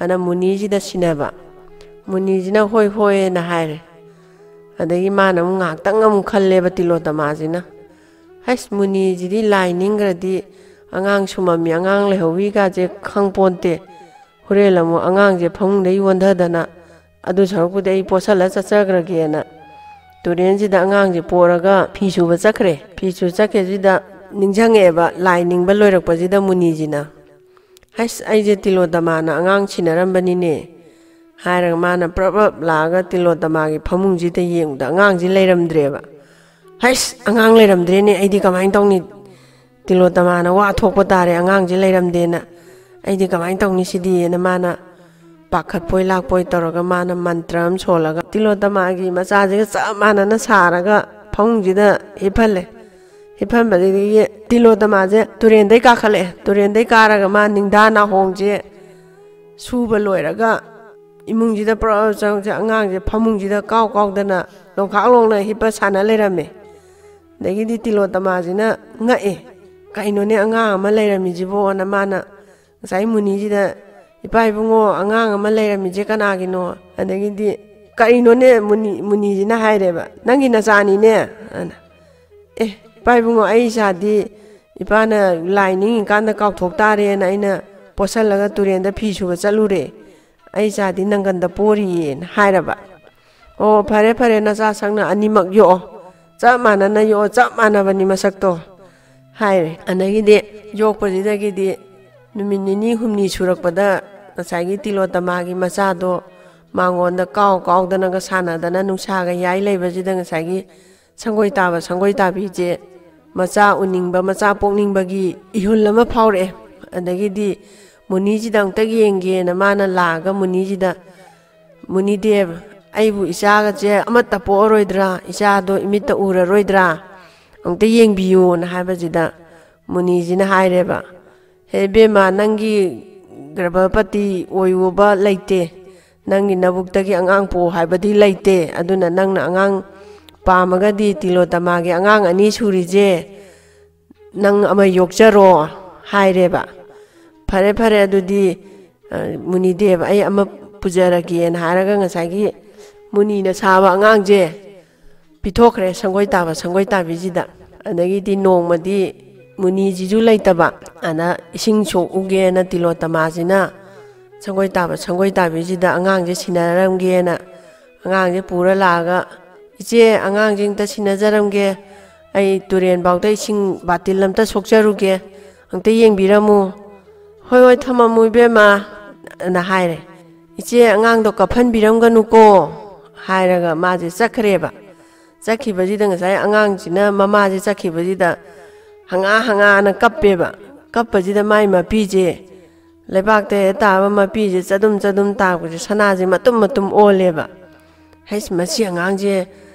ꯑꯅ ꯃꯨꯅꯤꯁꯤꯗ ꯁꯤꯟꯅꯕ꯫ ꯃꯨꯅꯤꯁꯤꯅ "ꯍꯣꯏ ꯍꯣꯏꯅ" ꯍꯥꯏꯔꯦ꯫ ꯑꯗꯒꯤ ꯃꯥꯅ ꯑꯃꯨꯛ ꯉꯥꯏꯍꯥꯛꯇꯪ ꯑꯃꯨꯛ ꯈꯜꯂꯦꯕ ꯇꯤꯂꯣꯇꯃꯥꯁꯤꯅ, "ꯍꯩꯁ, ꯃꯨꯅꯤꯁꯤꯗꯤ ꯂꯥꯏ ꯅꯤꯡꯈ꯭ꯔꯗꯤ ꯑꯉꯥꯡ ꯁꯨꯝꯃꯝꯃꯤ, ꯑꯉꯥꯡ ꯂꯩꯍꯧꯋꯤꯒꯥꯁꯦ ꯈꯪꯄꯣꯟꯇꯦ, ꯍꯣꯔꯦꯟ ꯑꯃꯨꯛ ꯑꯉꯥꯡꯁꯦ ꯐꯃꯨꯡꯗꯒꯤ ꯑꯣꯟꯊꯗꯅ, ꯑꯗꯨ ꯁꯔꯨꯛꯄꯨꯗꯤ ꯑꯩ ꯄꯣꯠꯁꯜꯂ ꯆꯠꯆꯈ꯭ꯔꯒꯦꯅ" ꯇꯨꯔꯦꯟꯁꯤꯗ ꯑꯉꯥꯡꯁꯦ ꯄꯣꯔꯒ ꯐꯤ ꯁꯨꯕ ꯆꯠꯈ꯭ꯔꯦ꯫ ꯐꯤ ꯁꯨ ꯆꯠꯈꯤꯕꯁꯤꯗ ꯅꯤꯡꯁꯤꯡꯉꯛꯑꯦꯕ, ꯂꯥꯏ ꯅꯤꯡꯕ ꯂꯣꯏꯔꯛꯄꯁꯤꯗ ꯃꯨꯅꯤꯁꯤꯅ, "ꯍꯩꯁ, ꯑꯩꯁꯦ ꯇꯤꯂꯣꯇꯃꯥꯅ ꯑꯉꯥꯡ ꯁꯤꯟꯅꯔꯝꯕꯅꯤꯅꯦ" ꯍꯥꯏꯔꯒ ꯃꯥꯅ ꯄ꯭ꯔꯞ ꯄ꯭ꯔꯞ ꯂꯥꯛꯑꯒ ꯇꯤꯂꯣꯇꯃꯥꯒꯤ ꯐꯃꯨꯡꯁꯤꯗ ꯌꯦꯡꯕꯗ ꯑꯉꯥꯡꯁꯤ ꯂꯩꯔꯝꯗ꯭ꯔꯦꯕ꯫ "ꯍꯩꯁ, ꯑꯉꯥꯡ ꯂꯩꯔꯝꯗ꯭ꯔꯦꯅꯦ, ꯑꯩꯗꯤ ꯀꯃꯥꯏꯅ ꯇꯧꯅꯤ?" ꯇꯤꯂꯣꯇꯃꯥꯅ ꯋꯥ ꯊꯣꯛꯄ ꯇꯥꯔꯦ, ꯑꯉꯥꯡꯁꯦ ꯂꯩꯔꯝꯗꯦꯅ꯫ "ꯑꯩꯗꯤ ꯀꯃꯥꯏꯅ ꯇꯧꯅꯤ ꯁꯤꯗꯤꯅ" ꯃꯥꯅ ꯄꯥꯈꯠꯄꯣꯏ ꯂꯥꯛꯄꯣꯏ ꯇꯧꯔꯒ ꯃꯥꯅ ꯃꯟꯇ꯭ꯔ ꯑꯃ ꯁꯣꯜꯂꯒ ꯇꯤꯂꯣꯇꯃꯥꯒꯤ ꯃꯆꯥꯁꯤꯒ ꯆꯞ ꯃꯥꯟꯅꯅ ꯁꯥꯔꯒ ꯐꯃꯨꯡꯁꯤꯗ ꯍꯤꯞꯍꯜꯂꯦ꯫ ꯍꯤꯞꯍꯟꯕꯗꯒꯤ ꯇꯤꯂꯣꯇꯃꯥꯁꯦ ꯇꯨꯔꯦꯟꯗꯩ ꯀꯥꯈꯠꯂꯛꯑꯦ꯫ ꯇꯨꯔꯦꯟꯗꯩ ꯀꯥꯔꯒ ꯃꯥ ꯅꯤꯡꯗꯥ ꯅꯥꯍꯣꯡꯁꯦ ꯁꯨꯕ ꯂꯣꯏꯔꯒ ꯏꯃꯨꯡꯁꯤꯗ ꯄꯨꯔꯥ ꯆꯪꯁꯦ, ꯑꯉꯥꯡꯁꯦ ꯐꯃꯨꯡꯁꯤꯗ ꯀꯥꯎ ꯀꯥꯎꯗꯅ ꯂꯣꯡꯈꯥꯛ ꯂꯣꯡꯅ ꯍꯤꯞꯄ ꯁꯥꯟꯅ ꯂꯩꯔꯝꯃꯦ꯫ ꯑꯗꯒꯤꯗꯤ ꯇꯤꯂꯣꯇꯃꯥꯁꯤꯅ ꯉꯛꯑꯦ, "ꯀꯩꯅꯣꯅꯦ ꯑꯉꯥꯡ ꯑꯃ ꯂꯩꯔꯝꯃꯤꯁꯤꯕꯣꯅ?" ꯃꯥꯅ ꯉꯁꯥꯏ ꯃꯨꯅꯤꯁꯤꯗ, "ꯏꯄꯥ ꯏꯕꯨꯡꯉꯣ, ꯑꯉꯥꯡ ꯑꯃ ꯂꯩꯔꯝꯃꯤꯁꯦ ꯀꯅꯥꯒꯤꯅꯣ?" ꯑꯗꯒꯤꯗꯤ, "ꯀꯔꯤꯅꯣꯅꯦ?" ꯃꯨꯅꯤ, ꯃꯨꯅꯤꯁꯤꯅ ꯍꯥꯏꯔꯦꯕ, "ꯅꯪꯒꯤ ꯅꯆꯥꯅꯤꯅꯦ?" ꯑꯅ, "ꯑꯦ, ꯏꯄꯥ ꯏꯕꯨꯡꯉꯣ, ꯑꯩ ꯏꯆꯥꯗꯤ ꯏꯄꯥꯅ ꯂꯥꯏ ꯅꯤꯡꯉꯤꯀꯥꯟꯗ ꯀꯥꯎꯊꯣꯛ ꯇꯥꯔꯦꯅ ꯑꯩꯅ ꯄꯣꯠꯁꯜꯂꯒ ꯇꯨꯔꯦꯟꯗ ꯐꯤ ꯁꯨꯕ ꯆꯠꯂꯨꯔꯦ꯫ ꯑꯩ ꯏꯆꯥꯗꯤ ꯅꯪꯒꯟꯗ ꯄꯣꯔꯤꯌꯦꯅ" ꯍꯥꯏꯔꯕ꯫ "ꯑꯣ, ꯐꯔꯦ ꯐꯔꯦ, ꯅꯆꯥ ꯁꯛꯅ ꯑꯅꯤꯃꯛ ꯌꯣꯛꯑꯣ, ꯆꯞ ꯃꯥꯟꯅꯅ ꯌꯣꯛꯑꯣ, ꯆꯞ ꯃꯥꯟꯅꯕꯅꯤ ꯃꯁꯛꯇꯣ" ꯍꯥꯏꯔꯦ꯫ ꯑꯗꯒꯤꯗꯤ ꯌꯣꯛꯄꯁꯤꯗꯒꯤꯗꯤ ꯅꯨꯃꯤꯠ ꯅꯤꯅꯤ ꯍꯨꯝꯅꯤ ꯁꯨꯔꯛꯄꯗ ꯉꯁꯥꯏꯒꯤ ꯇꯤꯂꯣꯇꯃꯥꯒꯤ ꯃꯆꯥꯗꯣ ꯃꯉꯣꯟꯗ ꯀꯥꯎ ꯀꯥꯎꯗꯅꯒ ꯁꯥꯟꯅꯗꯅ ꯅꯨꯡꯁꯥꯒ ꯌꯥꯏ ꯂꯩꯕꯁꯤꯗ ꯉꯁꯥꯏꯒꯤ ꯁꯪꯒꯣꯏ ꯇꯥꯕ ꯁꯪꯒꯣꯏ ꯇꯥꯕꯤꯁꯦ ꯃꯆꯥ ꯎꯅꯤꯡꯕ, ꯃꯆꯥ ꯄꯣꯛꯅꯤꯡꯕꯒꯤ ꯏꯍꯨꯜ ꯑꯃ ꯐꯥꯎꯔꯛꯑꯦ꯫ ꯑꯗꯒꯤꯗꯤ ꯃꯨꯅꯤꯁꯤꯗ ꯑꯃꯨꯛꯇ ꯌꯦꯡꯒꯦꯅ ꯃꯥꯅ ꯂꯥꯛꯑꯒ ꯃꯨꯅꯤꯁꯤꯗ, "ꯃꯨꯅꯤꯗꯦꯕ, ꯑꯩꯕꯨ ꯏꯆꯥꯒꯁꯦ ꯑꯃꯠꯇ ꯄꯣꯛꯑꯔꯣꯏꯗ꯭ꯔꯥ? ꯏꯆꯥꯗꯣ ꯏꯃꯤꯠꯇ ꯎꯔꯔꯣꯏꯗ꯭ꯔꯥ? ꯑꯃꯨꯛꯇ ꯌꯦꯡꯕꯤꯌꯨꯅ" ꯍꯥꯏꯕꯁꯤꯗ ꯃꯨꯅꯤꯁꯤꯅ ꯍꯥꯏꯔꯦꯕ, "ꯍꯦ ꯏꯕꯦꯝꯃ, ꯅꯪꯒꯤ ꯒꯔꯚꯄꯇꯤ ꯑꯣꯏꯌꯣꯕ ꯂꯩꯇꯦ, ꯅꯪꯒꯤ ꯅꯕꯨꯛꯇꯒꯤ ꯑꯉꯥꯡ ꯄꯣꯛꯎ ꯍꯥꯏꯕꯗꯤ ꯂꯩꯇꯦ, ꯑꯗꯨꯅ ꯅꯪꯅ ꯑꯉꯥꯡ ꯄꯥꯝꯃꯒꯗꯤ ꯇꯤꯂꯣꯇꯃꯥꯒꯤ ꯑꯉꯥꯡ ꯑꯅꯤ ꯁꯨꯔꯤꯁꯦ ꯅꯪ ꯑꯃ ꯌꯣꯛꯆꯔꯣ" ꯍꯥꯏꯔꯦꯕ꯫ "ꯐꯔꯦ ꯐꯔꯦ, ꯑꯗꯨꯗꯤ, ꯑ, ꯃꯨꯅꯤꯗꯦꯕ, ꯑꯩ ꯑꯃ ꯄꯨꯖꯔꯒꯦꯅ" ꯍꯥꯏꯔꯒ ꯉꯁꯥꯏꯒꯤ ꯃꯨꯅꯤꯅ ꯁꯥꯕ ꯑꯉꯥꯡꯁꯦ ꯄꯤꯊꯣꯛꯈ꯭ꯔꯦ ꯁꯪꯒꯣꯏ ꯇꯥꯕ ꯁꯪꯒꯣꯏ ꯇꯥꯕꯤꯁꯤꯗ꯫ ꯑꯗꯒꯤꯗꯤ ꯅꯣꯡꯃꯗꯤ ꯃꯨꯅꯤꯁꯤꯁꯨ ꯂꯩꯇꯕ, ꯑꯗ ꯏꯁꯤꯡ ꯁꯣꯛꯎꯒꯦꯅ ꯇꯤꯂꯣꯇꯃꯥꯁꯤꯅ ꯁꯪꯒꯣꯏ ꯇꯥꯕ ꯁꯪꯒꯣꯏ ꯇꯥꯕꯤꯁꯤꯗ ꯑꯉꯥꯡꯁꯦ ꯁꯤꯟꯅꯔꯝꯒꯦꯅ ꯑꯉꯥꯡꯁꯦ ꯄꯨꯔ ꯂꯥꯛꯑꯒ, "ꯏꯆꯦ, ꯑꯉꯥꯡꯁꯦ ꯑꯝꯇ ꯁꯤꯟꯅꯖꯔꯝꯒꯦ, ꯑꯩ ꯇꯨꯔꯦꯟꯐꯥꯎꯗ ꯏꯁꯤꯡ ꯕꯥꯇꯤꯜ ꯑꯝꯇ ꯁꯣꯛꯆꯔꯨꯒꯦ, ꯑꯝꯇ ꯌꯦꯡꯕꯤꯔꯝꯃꯨ"꯫ "ꯍꯣꯏ ꯍꯣꯏ, ꯊꯝꯃꯝꯃꯨ ꯏꯕꯦꯝꯃ" ꯑꯅ ꯍꯥꯏꯔꯦ꯫ "ꯏꯆꯦ, ꯑꯉꯥꯡꯗꯣ ꯀꯞꯍꯟꯕꯤꯔꯝꯒꯅꯨꯀꯣ" ꯍꯥꯏꯔꯒ ꯃꯥꯁꯦ ꯆꯠꯈ꯭ꯔꯦꯕ꯫ ꯆꯠꯈꯤꯕꯁꯤꯗ ꯉꯁꯥꯏ ꯑꯉꯥꯡꯁꯤꯅ ꯃꯃꯥꯁꯦ ꯆꯠꯈꯤꯕꯁꯤꯗ ꯍꯪꯉꯥ ꯍꯪꯉꯥꯅ ꯀꯞꯄꯦꯕ꯫ ꯀꯞꯄꯁꯤꯗ ꯃꯥꯏ ꯃꯄꯤꯁꯦ, ꯂꯩꯕꯥꯛꯇ ꯍꯦꯛ ꯇꯥꯕ ꯃꯄꯤꯁꯦ ꯆꯗꯨꯝ ꯆꯗꯨꯝ ꯇꯥꯔꯛꯄꯁꯦ ꯁꯅꯥꯁꯦ ꯃꯇꯨꯝ ꯃꯇꯨꯝ ꯑꯣꯜꯂꯦꯕ꯫ ꯍꯩꯁ, ꯃꯁꯤ ꯑꯉꯥꯡꯁꯦ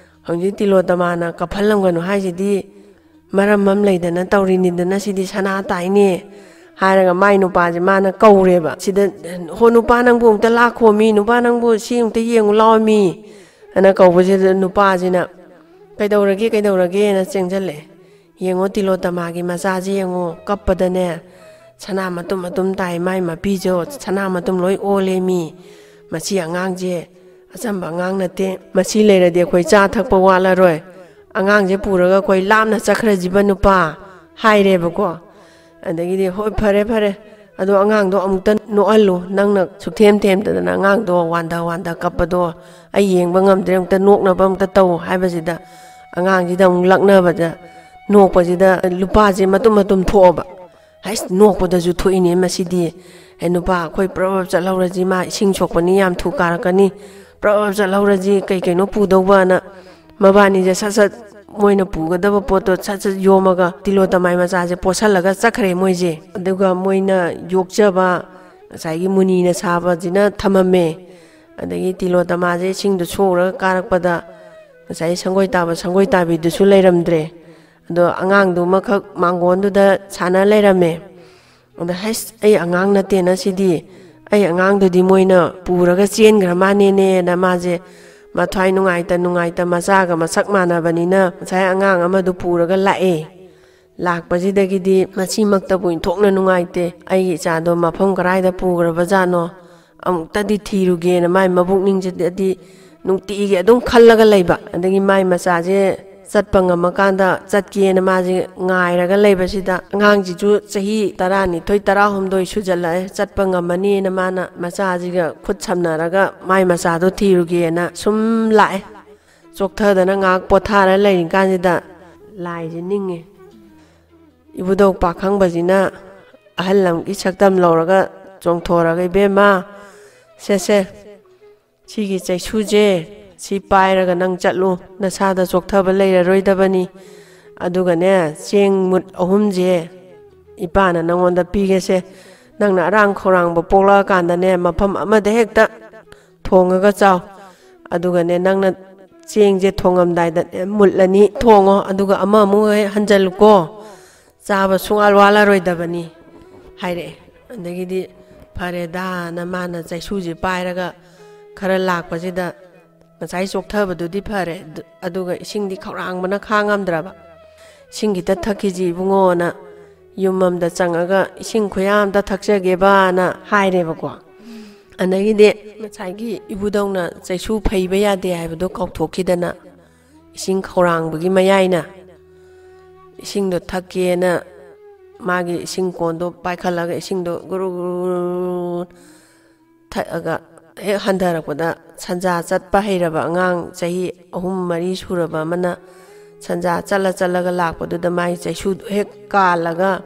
ꯍꯧꯖꯤꯛ ꯇꯤꯂꯣꯇꯃꯥꯅ ꯀꯞꯍꯜꯂꯝꯒꯅꯨ ꯍꯥꯏꯁꯤꯗꯤ ꯃꯔꯝ ꯑꯃ ꯂꯩꯗꯅ ꯇꯧꯔꯤꯅꯤꯗꯅ, ꯁꯤꯗꯤ ꯁꯅꯥ ꯇꯥꯏꯅꯦ ꯍꯥꯏꯔꯒ ꯃꯥꯏ ꯅꯨꯄꯥꯁꯦ ꯃꯥꯅ ꯀꯧꯔꯦꯕ꯫ ꯁꯤꯗ, "ꯍꯣ ꯅꯨꯄꯥ, ꯅꯪꯕꯨ ꯑꯃꯨꯛꯇ ꯂꯥꯛꯈꯣꯃꯤ, ꯅꯨꯄꯥ, ꯅꯪꯕꯨ ꯁꯤ ꯑꯃꯨꯛꯇ ꯌꯦꯡꯉꯨ ꯂꯥꯛꯑꯣꯃꯤ" ꯑꯅ ꯀꯧꯕꯁꯤꯗ ꯅꯨꯄꯥꯁꯤꯅ, "ꯀꯩꯗꯧꯔꯒꯦ, ꯀꯩꯗꯧꯔꯒꯦꯅ?" ꯆꯦꯟꯁꯤꯜꯂꯛꯑꯦ꯫ "ꯌꯦꯡꯉꯣ, ꯇꯤꯂꯣꯇꯃꯥꯒꯤ ꯃꯆꯥꯁꯦ ꯌꯦꯡꯉꯣ, ꯀꯞꯄꯗꯅꯦ ꯁꯅꯥ ꯃꯇꯨꯝ ꯃꯇꯨꯝ ꯇꯥꯏ, ꯃꯥꯏ ꯃꯄꯤꯁꯨ ꯁꯅꯥ ꯃꯇꯨꯝ ꯂꯣꯏ ꯑꯣꯜꯂꯦ ꯃꯤ꯫ ꯃꯁꯤ ꯑꯉꯥꯡꯁꯦ ꯑꯆꯝꯕ ꯑꯉꯥꯡ ꯅꯠꯇꯦ꯫ ꯃꯁꯤ ꯂꯩꯔꯗꯤ ꯑꯩꯈꯣꯏ ꯆꯥ ꯊꯛꯄ ꯋꯥꯠꯂꯔꯣꯏ꯫ ꯑꯉꯥꯡꯁꯦ ꯄꯨꯔꯒ ꯑꯩꯈꯣꯏ ꯂꯥꯞꯅ ꯆꯠꯈ꯭ꯔꯁꯤꯕ ꯅꯨꯄꯥ" ꯍꯥꯏꯔꯦꯕꯀꯣ꯫ ꯑꯗꯒꯤꯗꯤ, "ꯍꯣꯏ, ꯐꯔꯦ, ꯐꯔꯦ, ꯑꯗꯣ ꯑꯉꯥꯡꯗꯣ ꯑꯃꯨꯛꯇ ꯅꯣꯛꯍꯜꯂꯨ, ꯅꯪꯅ ꯁꯨꯛꯊꯦꯝ ꯊꯦꯝꯗꯗꯅ ꯑꯉꯥꯡꯗꯣ ꯋꯥꯟꯗ ꯋꯥꯟꯗ ꯀꯞꯄꯗꯣ ꯑꯩ ꯌꯦꯡꯕ ꯉꯝꯗ꯭ꯔꯦ, ꯑꯃꯨꯛꯇ ꯅꯣꯛꯅꯕ ꯑꯃꯨꯛꯇ ꯇꯧ" ꯍꯥꯏꯕꯁꯤꯗ, ꯑꯉꯥꯡꯁꯤꯗ ꯑꯃꯨꯛ ꯂꯛꯅꯕꯗ, ꯅꯣꯛꯄꯁꯤꯗ ꯂꯨꯄꯥꯁꯦ ꯃꯇꯨꯝ ꯃꯇꯨꯝ ꯊꯣꯛꯑꯕ꯫ "ꯍꯩꯁ, ꯅꯣꯛꯄꯗꯁꯨ ꯊꯣꯛꯏꯅꯦ ꯃꯁꯤꯗꯤ꯫ ꯑꯦ ꯅꯨꯄꯥ, ꯑꯩꯈꯣꯏ ꯄ꯭ꯔꯞ ꯄ꯭ꯔꯞ ꯆꯠꯍꯧꯔꯁꯤ, ꯃꯥ ꯏꯁꯤꯡ ꯁꯣꯛꯄꯅꯤ, ꯌꯥꯝ ꯊꯨ ꯀꯥꯔꯛꯀꯅꯤ, ꯄ꯭ꯔꯞ ꯄ꯭ꯔꯞ ꯆꯠꯍꯧꯔꯁꯤ, ꯀꯩ ꯀꯩꯅꯣ ꯄꯨꯗꯧꯕꯅ" ꯃꯕꯥꯅꯤꯁꯦ ꯁꯠ ꯁꯠ ꯃꯣꯏꯅ ꯄꯨꯒꯗꯕ ꯄꯣꯠꯇꯣ ꯁꯠ ꯁꯠ ꯌꯣꯝꯃꯒ ꯇꯤꯂꯣꯇꯃꯥꯏ ꯃꯆꯥꯁꯦ ꯄꯣꯠꯁꯜꯂꯒ ꯆꯠꯈ꯭ꯔꯦ ꯃꯣꯏꯁꯦ꯫ ꯑꯗꯨꯒ ꯃꯣꯏꯅ ꯌꯣꯛꯆꯕ ꯉꯁꯥꯏꯒꯤ ꯃꯨꯅꯤꯅ ꯁꯥꯕꯁꯤꯅ ꯊꯝꯃꯝꯃꯦ꯫ ꯑꯗꯒꯤ ꯇꯤꯂꯣꯇꯃꯥꯁꯦ ꯏꯁꯤꯡꯗꯣ ꯁꯣꯛꯎꯔꯒ ꯀꯥꯔꯛꯄꯗ ꯉꯁꯥꯏ ꯁꯪꯒꯣꯏ ꯇꯥꯕ ꯁꯪꯒꯣꯏ ꯇꯥꯕꯤꯗꯨꯁꯨ ꯂꯩꯔꯝꯗ꯭ꯔꯦ꯫ ꯑꯗꯣ ꯑꯉꯥꯡꯗꯨꯃꯈꯛ ꯃꯥꯡꯒꯣꯟꯗꯨꯗ ꯁꯥꯟꯅ ꯂꯩꯔꯝꯃꯦ꯫ ꯑꯗ, "ꯍꯩꯁ, ꯑꯩ ꯑꯉꯥꯡ ꯅꯠꯇꯦꯅ ꯁꯤꯗꯤ, ꯑꯩ ꯑꯉꯥꯡꯗꯨꯗꯤ ꯃꯣꯏꯅ ꯄꯨꯔꯒ ꯆꯦꯟꯈ꯭ꯔ ꯃꯥꯅꯦꯅꯦꯅ" ꯃꯥꯁꯦ ꯃꯊ꯭ꯋꯥꯏ ꯅꯨꯡꯉꯥꯏꯇ ꯅꯨꯡꯉꯥꯏꯇ, ꯃꯆꯥꯒ ꯃꯁꯛ ꯃꯥꯟꯅꯕꯅꯤꯅ ꯉꯁꯥꯏ ꯑꯉꯥꯡ ꯑꯃꯗꯨ ꯄꯨꯔꯒ ꯂꯥꯛꯑꯦ꯫ ꯂꯥꯛꯄꯁꯤꯗꯒꯤꯗꯤ ꯃꯁꯤꯃꯛꯇꯕꯨ ꯏꯟꯊꯣꯛꯅ ꯅꯨꯡꯉꯥꯏꯇꯦ, "ꯑꯩꯒꯤ ꯏꯆꯥꯗꯣ ꯃꯐꯝ ꯀꯔꯥꯏꯗ ꯄꯨꯈ꯭ꯔꯕꯖꯥꯠꯅꯣ, ꯑꯃꯨꯛꯇꯗꯤ ꯊꯤꯔꯨꯒꯦꯅ" ꯃꯥꯏ ꯃꯕꯨꯛꯅꯤꯡꯁꯤꯗꯗꯤ ꯅꯨꯡꯇꯤꯒꯤ ꯑꯗꯨꯝ ꯈꯜꯂꯒ ꯂꯩꯕ꯫ ꯑꯗꯒꯤ ꯃꯥꯏ ꯃꯆꯥꯁꯦ ꯆꯠꯄ ꯉꯝꯃꯀꯥꯟꯗ ꯆꯠꯀꯦꯅ ꯃꯥꯁꯦ ꯉꯥꯏꯔꯒ ꯂꯩꯕꯁꯤꯗ, ꯑꯉꯥꯡꯁꯤꯁꯨ ꯆꯍꯤ ꯇꯔꯥꯅꯤꯊꯣꯏ, ꯇꯔꯥꯍꯨꯝꯗꯣꯏ ꯁꯨꯖꯜꯂꯛꯑꯦ, ꯆꯠꯄ ꯉꯝꯃꯅꯤꯅ ꯃꯥꯅ ꯃꯆꯥꯁꯤꯒ ꯈꯨꯠ ꯁꯝꯅꯔꯒ ꯃꯥꯏ ꯃꯆꯥꯗꯣ ꯊꯤꯔꯨꯒꯦꯅ ꯁꯨꯝ ꯂꯥꯛꯑꯦ꯫ ꯆꯣꯛꯊꯗꯅ ꯉꯥꯏꯍꯥꯛ ꯄꯣꯊꯥꯔ ꯂꯩꯔꯤꯀꯥꯟꯁꯤꯗ ꯂꯥꯏꯁꯦ ꯅꯤꯡꯉꯦ꯫ ꯏꯕꯨꯙꯧ ꯄꯥꯈꯪꯕꯁꯤꯅ ꯑꯍꯜ ꯑꯃꯒꯤ ꯁꯛꯇꯝ ꯂꯧꯔꯒ ꯆꯣꯡꯊꯣꯔꯒ, "ꯏꯕꯦꯝꯃ, ꯁꯦ, ꯁꯦ, ꯁꯤꯒꯤ ꯆꯩꯁꯨꯁꯦ ꯁꯤ ꯄꯥꯏꯔꯒ ꯅꯪ ꯆꯠꯂꯨ, ꯅꯁꯥꯗ ꯆꯣꯛꯊꯕ ꯂꯩꯔꯔꯣꯏꯗꯕꯅꯤ, ꯑꯗꯨꯒꯅꯦ, ꯆꯦꯡ ꯃꯨꯠ ꯑꯍꯨꯝꯁꯦ ꯏꯄꯥꯅ ꯅꯪꯉꯣꯟꯗ ꯄꯤꯒꯦꯁꯦ, ꯅꯪꯅ ꯑꯔꯥꯡ ꯈꯧꯔꯥꯡꯕ ꯄꯣꯛꯂꯛꯑꯀꯥꯟꯗꯅꯦ, ꯃꯐꯝ ꯑꯃꯗ ꯍꯦꯛꯇ ꯊꯣꯡꯉꯒ ꯆꯥꯎ꯫ ꯑꯗꯨꯒꯅꯦ, ꯅꯪꯅ ꯆꯦꯡꯁꯦ ꯊꯣꯡꯉꯝꯗꯥꯏꯗꯅꯦ, ꯃꯨꯠ ꯑꯅꯤ ꯊꯣꯡꯉꯣ, ꯑꯗꯨꯒ ꯑꯃꯃꯨꯛ ꯍꯦꯛ ꯍꯟꯖꯜꯂꯨꯀꯣ꯫ ꯆꯥꯕ ꯁꯨꯡꯋꯥꯜ ꯋꯥꯜꯂꯔꯣꯏꯗꯕꯅꯤ ꯍꯥꯏꯔꯛꯑꯦ꯫ ꯑꯗꯒꯤꯗꯤ ꯐꯔꯦꯗꯥꯅ ꯃꯥꯅ ꯆꯩꯁꯨꯁꯦ ꯄꯥꯏꯔꯒ ꯈꯔ ꯂꯥꯛꯄꯁꯤꯗ, ꯉꯁꯥꯏ ꯆꯣꯛꯊꯕꯗꯨꯗꯤ ꯐꯔꯦ, ꯑꯗꯨ-, ꯑꯗꯨꯒ ꯏꯁꯤꯡꯗꯤ ꯈꯧꯔꯥꯡꯕꯅ ꯈꯥꯡꯉꯝꯗ꯭ꯔꯕ꯫ "ꯏꯁꯤꯡ ꯈꯤꯇ ꯊꯛꯈꯤꯁꯤ ꯏꯕꯨꯡꯉꯣꯅ, ꯌꯨꯝ ꯑꯃꯗ ꯆꯪꯉꯒ ꯏꯁꯤꯡ ꯈꯨꯌꯥ ꯑꯝꯇ ꯊꯛꯆꯒꯦꯕꯅ" ꯍꯥꯏꯔꯦꯕꯀꯣ꯫ ꯑꯗꯒꯤꯗꯤ ꯉꯁꯥꯏꯒꯤ ꯏꯕꯨꯙꯧꯅ ꯆꯩꯁꯨ ꯐꯩꯕ ꯌꯥꯗꯦ ꯍꯥꯏꯕꯗꯣ ꯀꯥꯎꯊꯣꯛꯈꯤꯗꯅ, ꯏꯁꯤꯡ ꯈꯧꯔꯥꯡꯕꯒꯤ ꯃꯌꯥꯏꯅ ꯏꯁꯤꯡꯗꯣ ꯊꯛꯀꯦꯅ ꯃꯥꯒꯤ ꯏꯁꯤꯡ ꯀꯣꯟꯗꯣ ꯄꯥꯏꯈꯠꯂꯒ ꯏꯁꯤꯡꯗꯣ ꯒꯨꯔꯨ ꯒꯨꯔꯨ ꯒꯨꯔꯨ ꯊꯛꯑꯒ ꯍꯦꯛ ꯍꯟꯊꯔꯛꯄꯗ, ꯁꯟꯖꯥ ꯆꯠꯄ ꯍꯩꯔꯕ ꯑꯉꯥꯡ ꯆꯍꯤ ꯑꯍꯨꯝ ꯃꯔꯤ ꯁꯨꯔꯕ ꯑꯃꯅ ꯁꯟꯖꯥ ꯆꯠꯂ ꯆꯠꯂꯒ ꯂꯥꯛꯄꯗꯨꯗ ꯃꯥꯒꯤ ꯆꯩꯁꯨꯗꯣ ꯍꯦꯛ ꯀꯥꯜꯂꯒ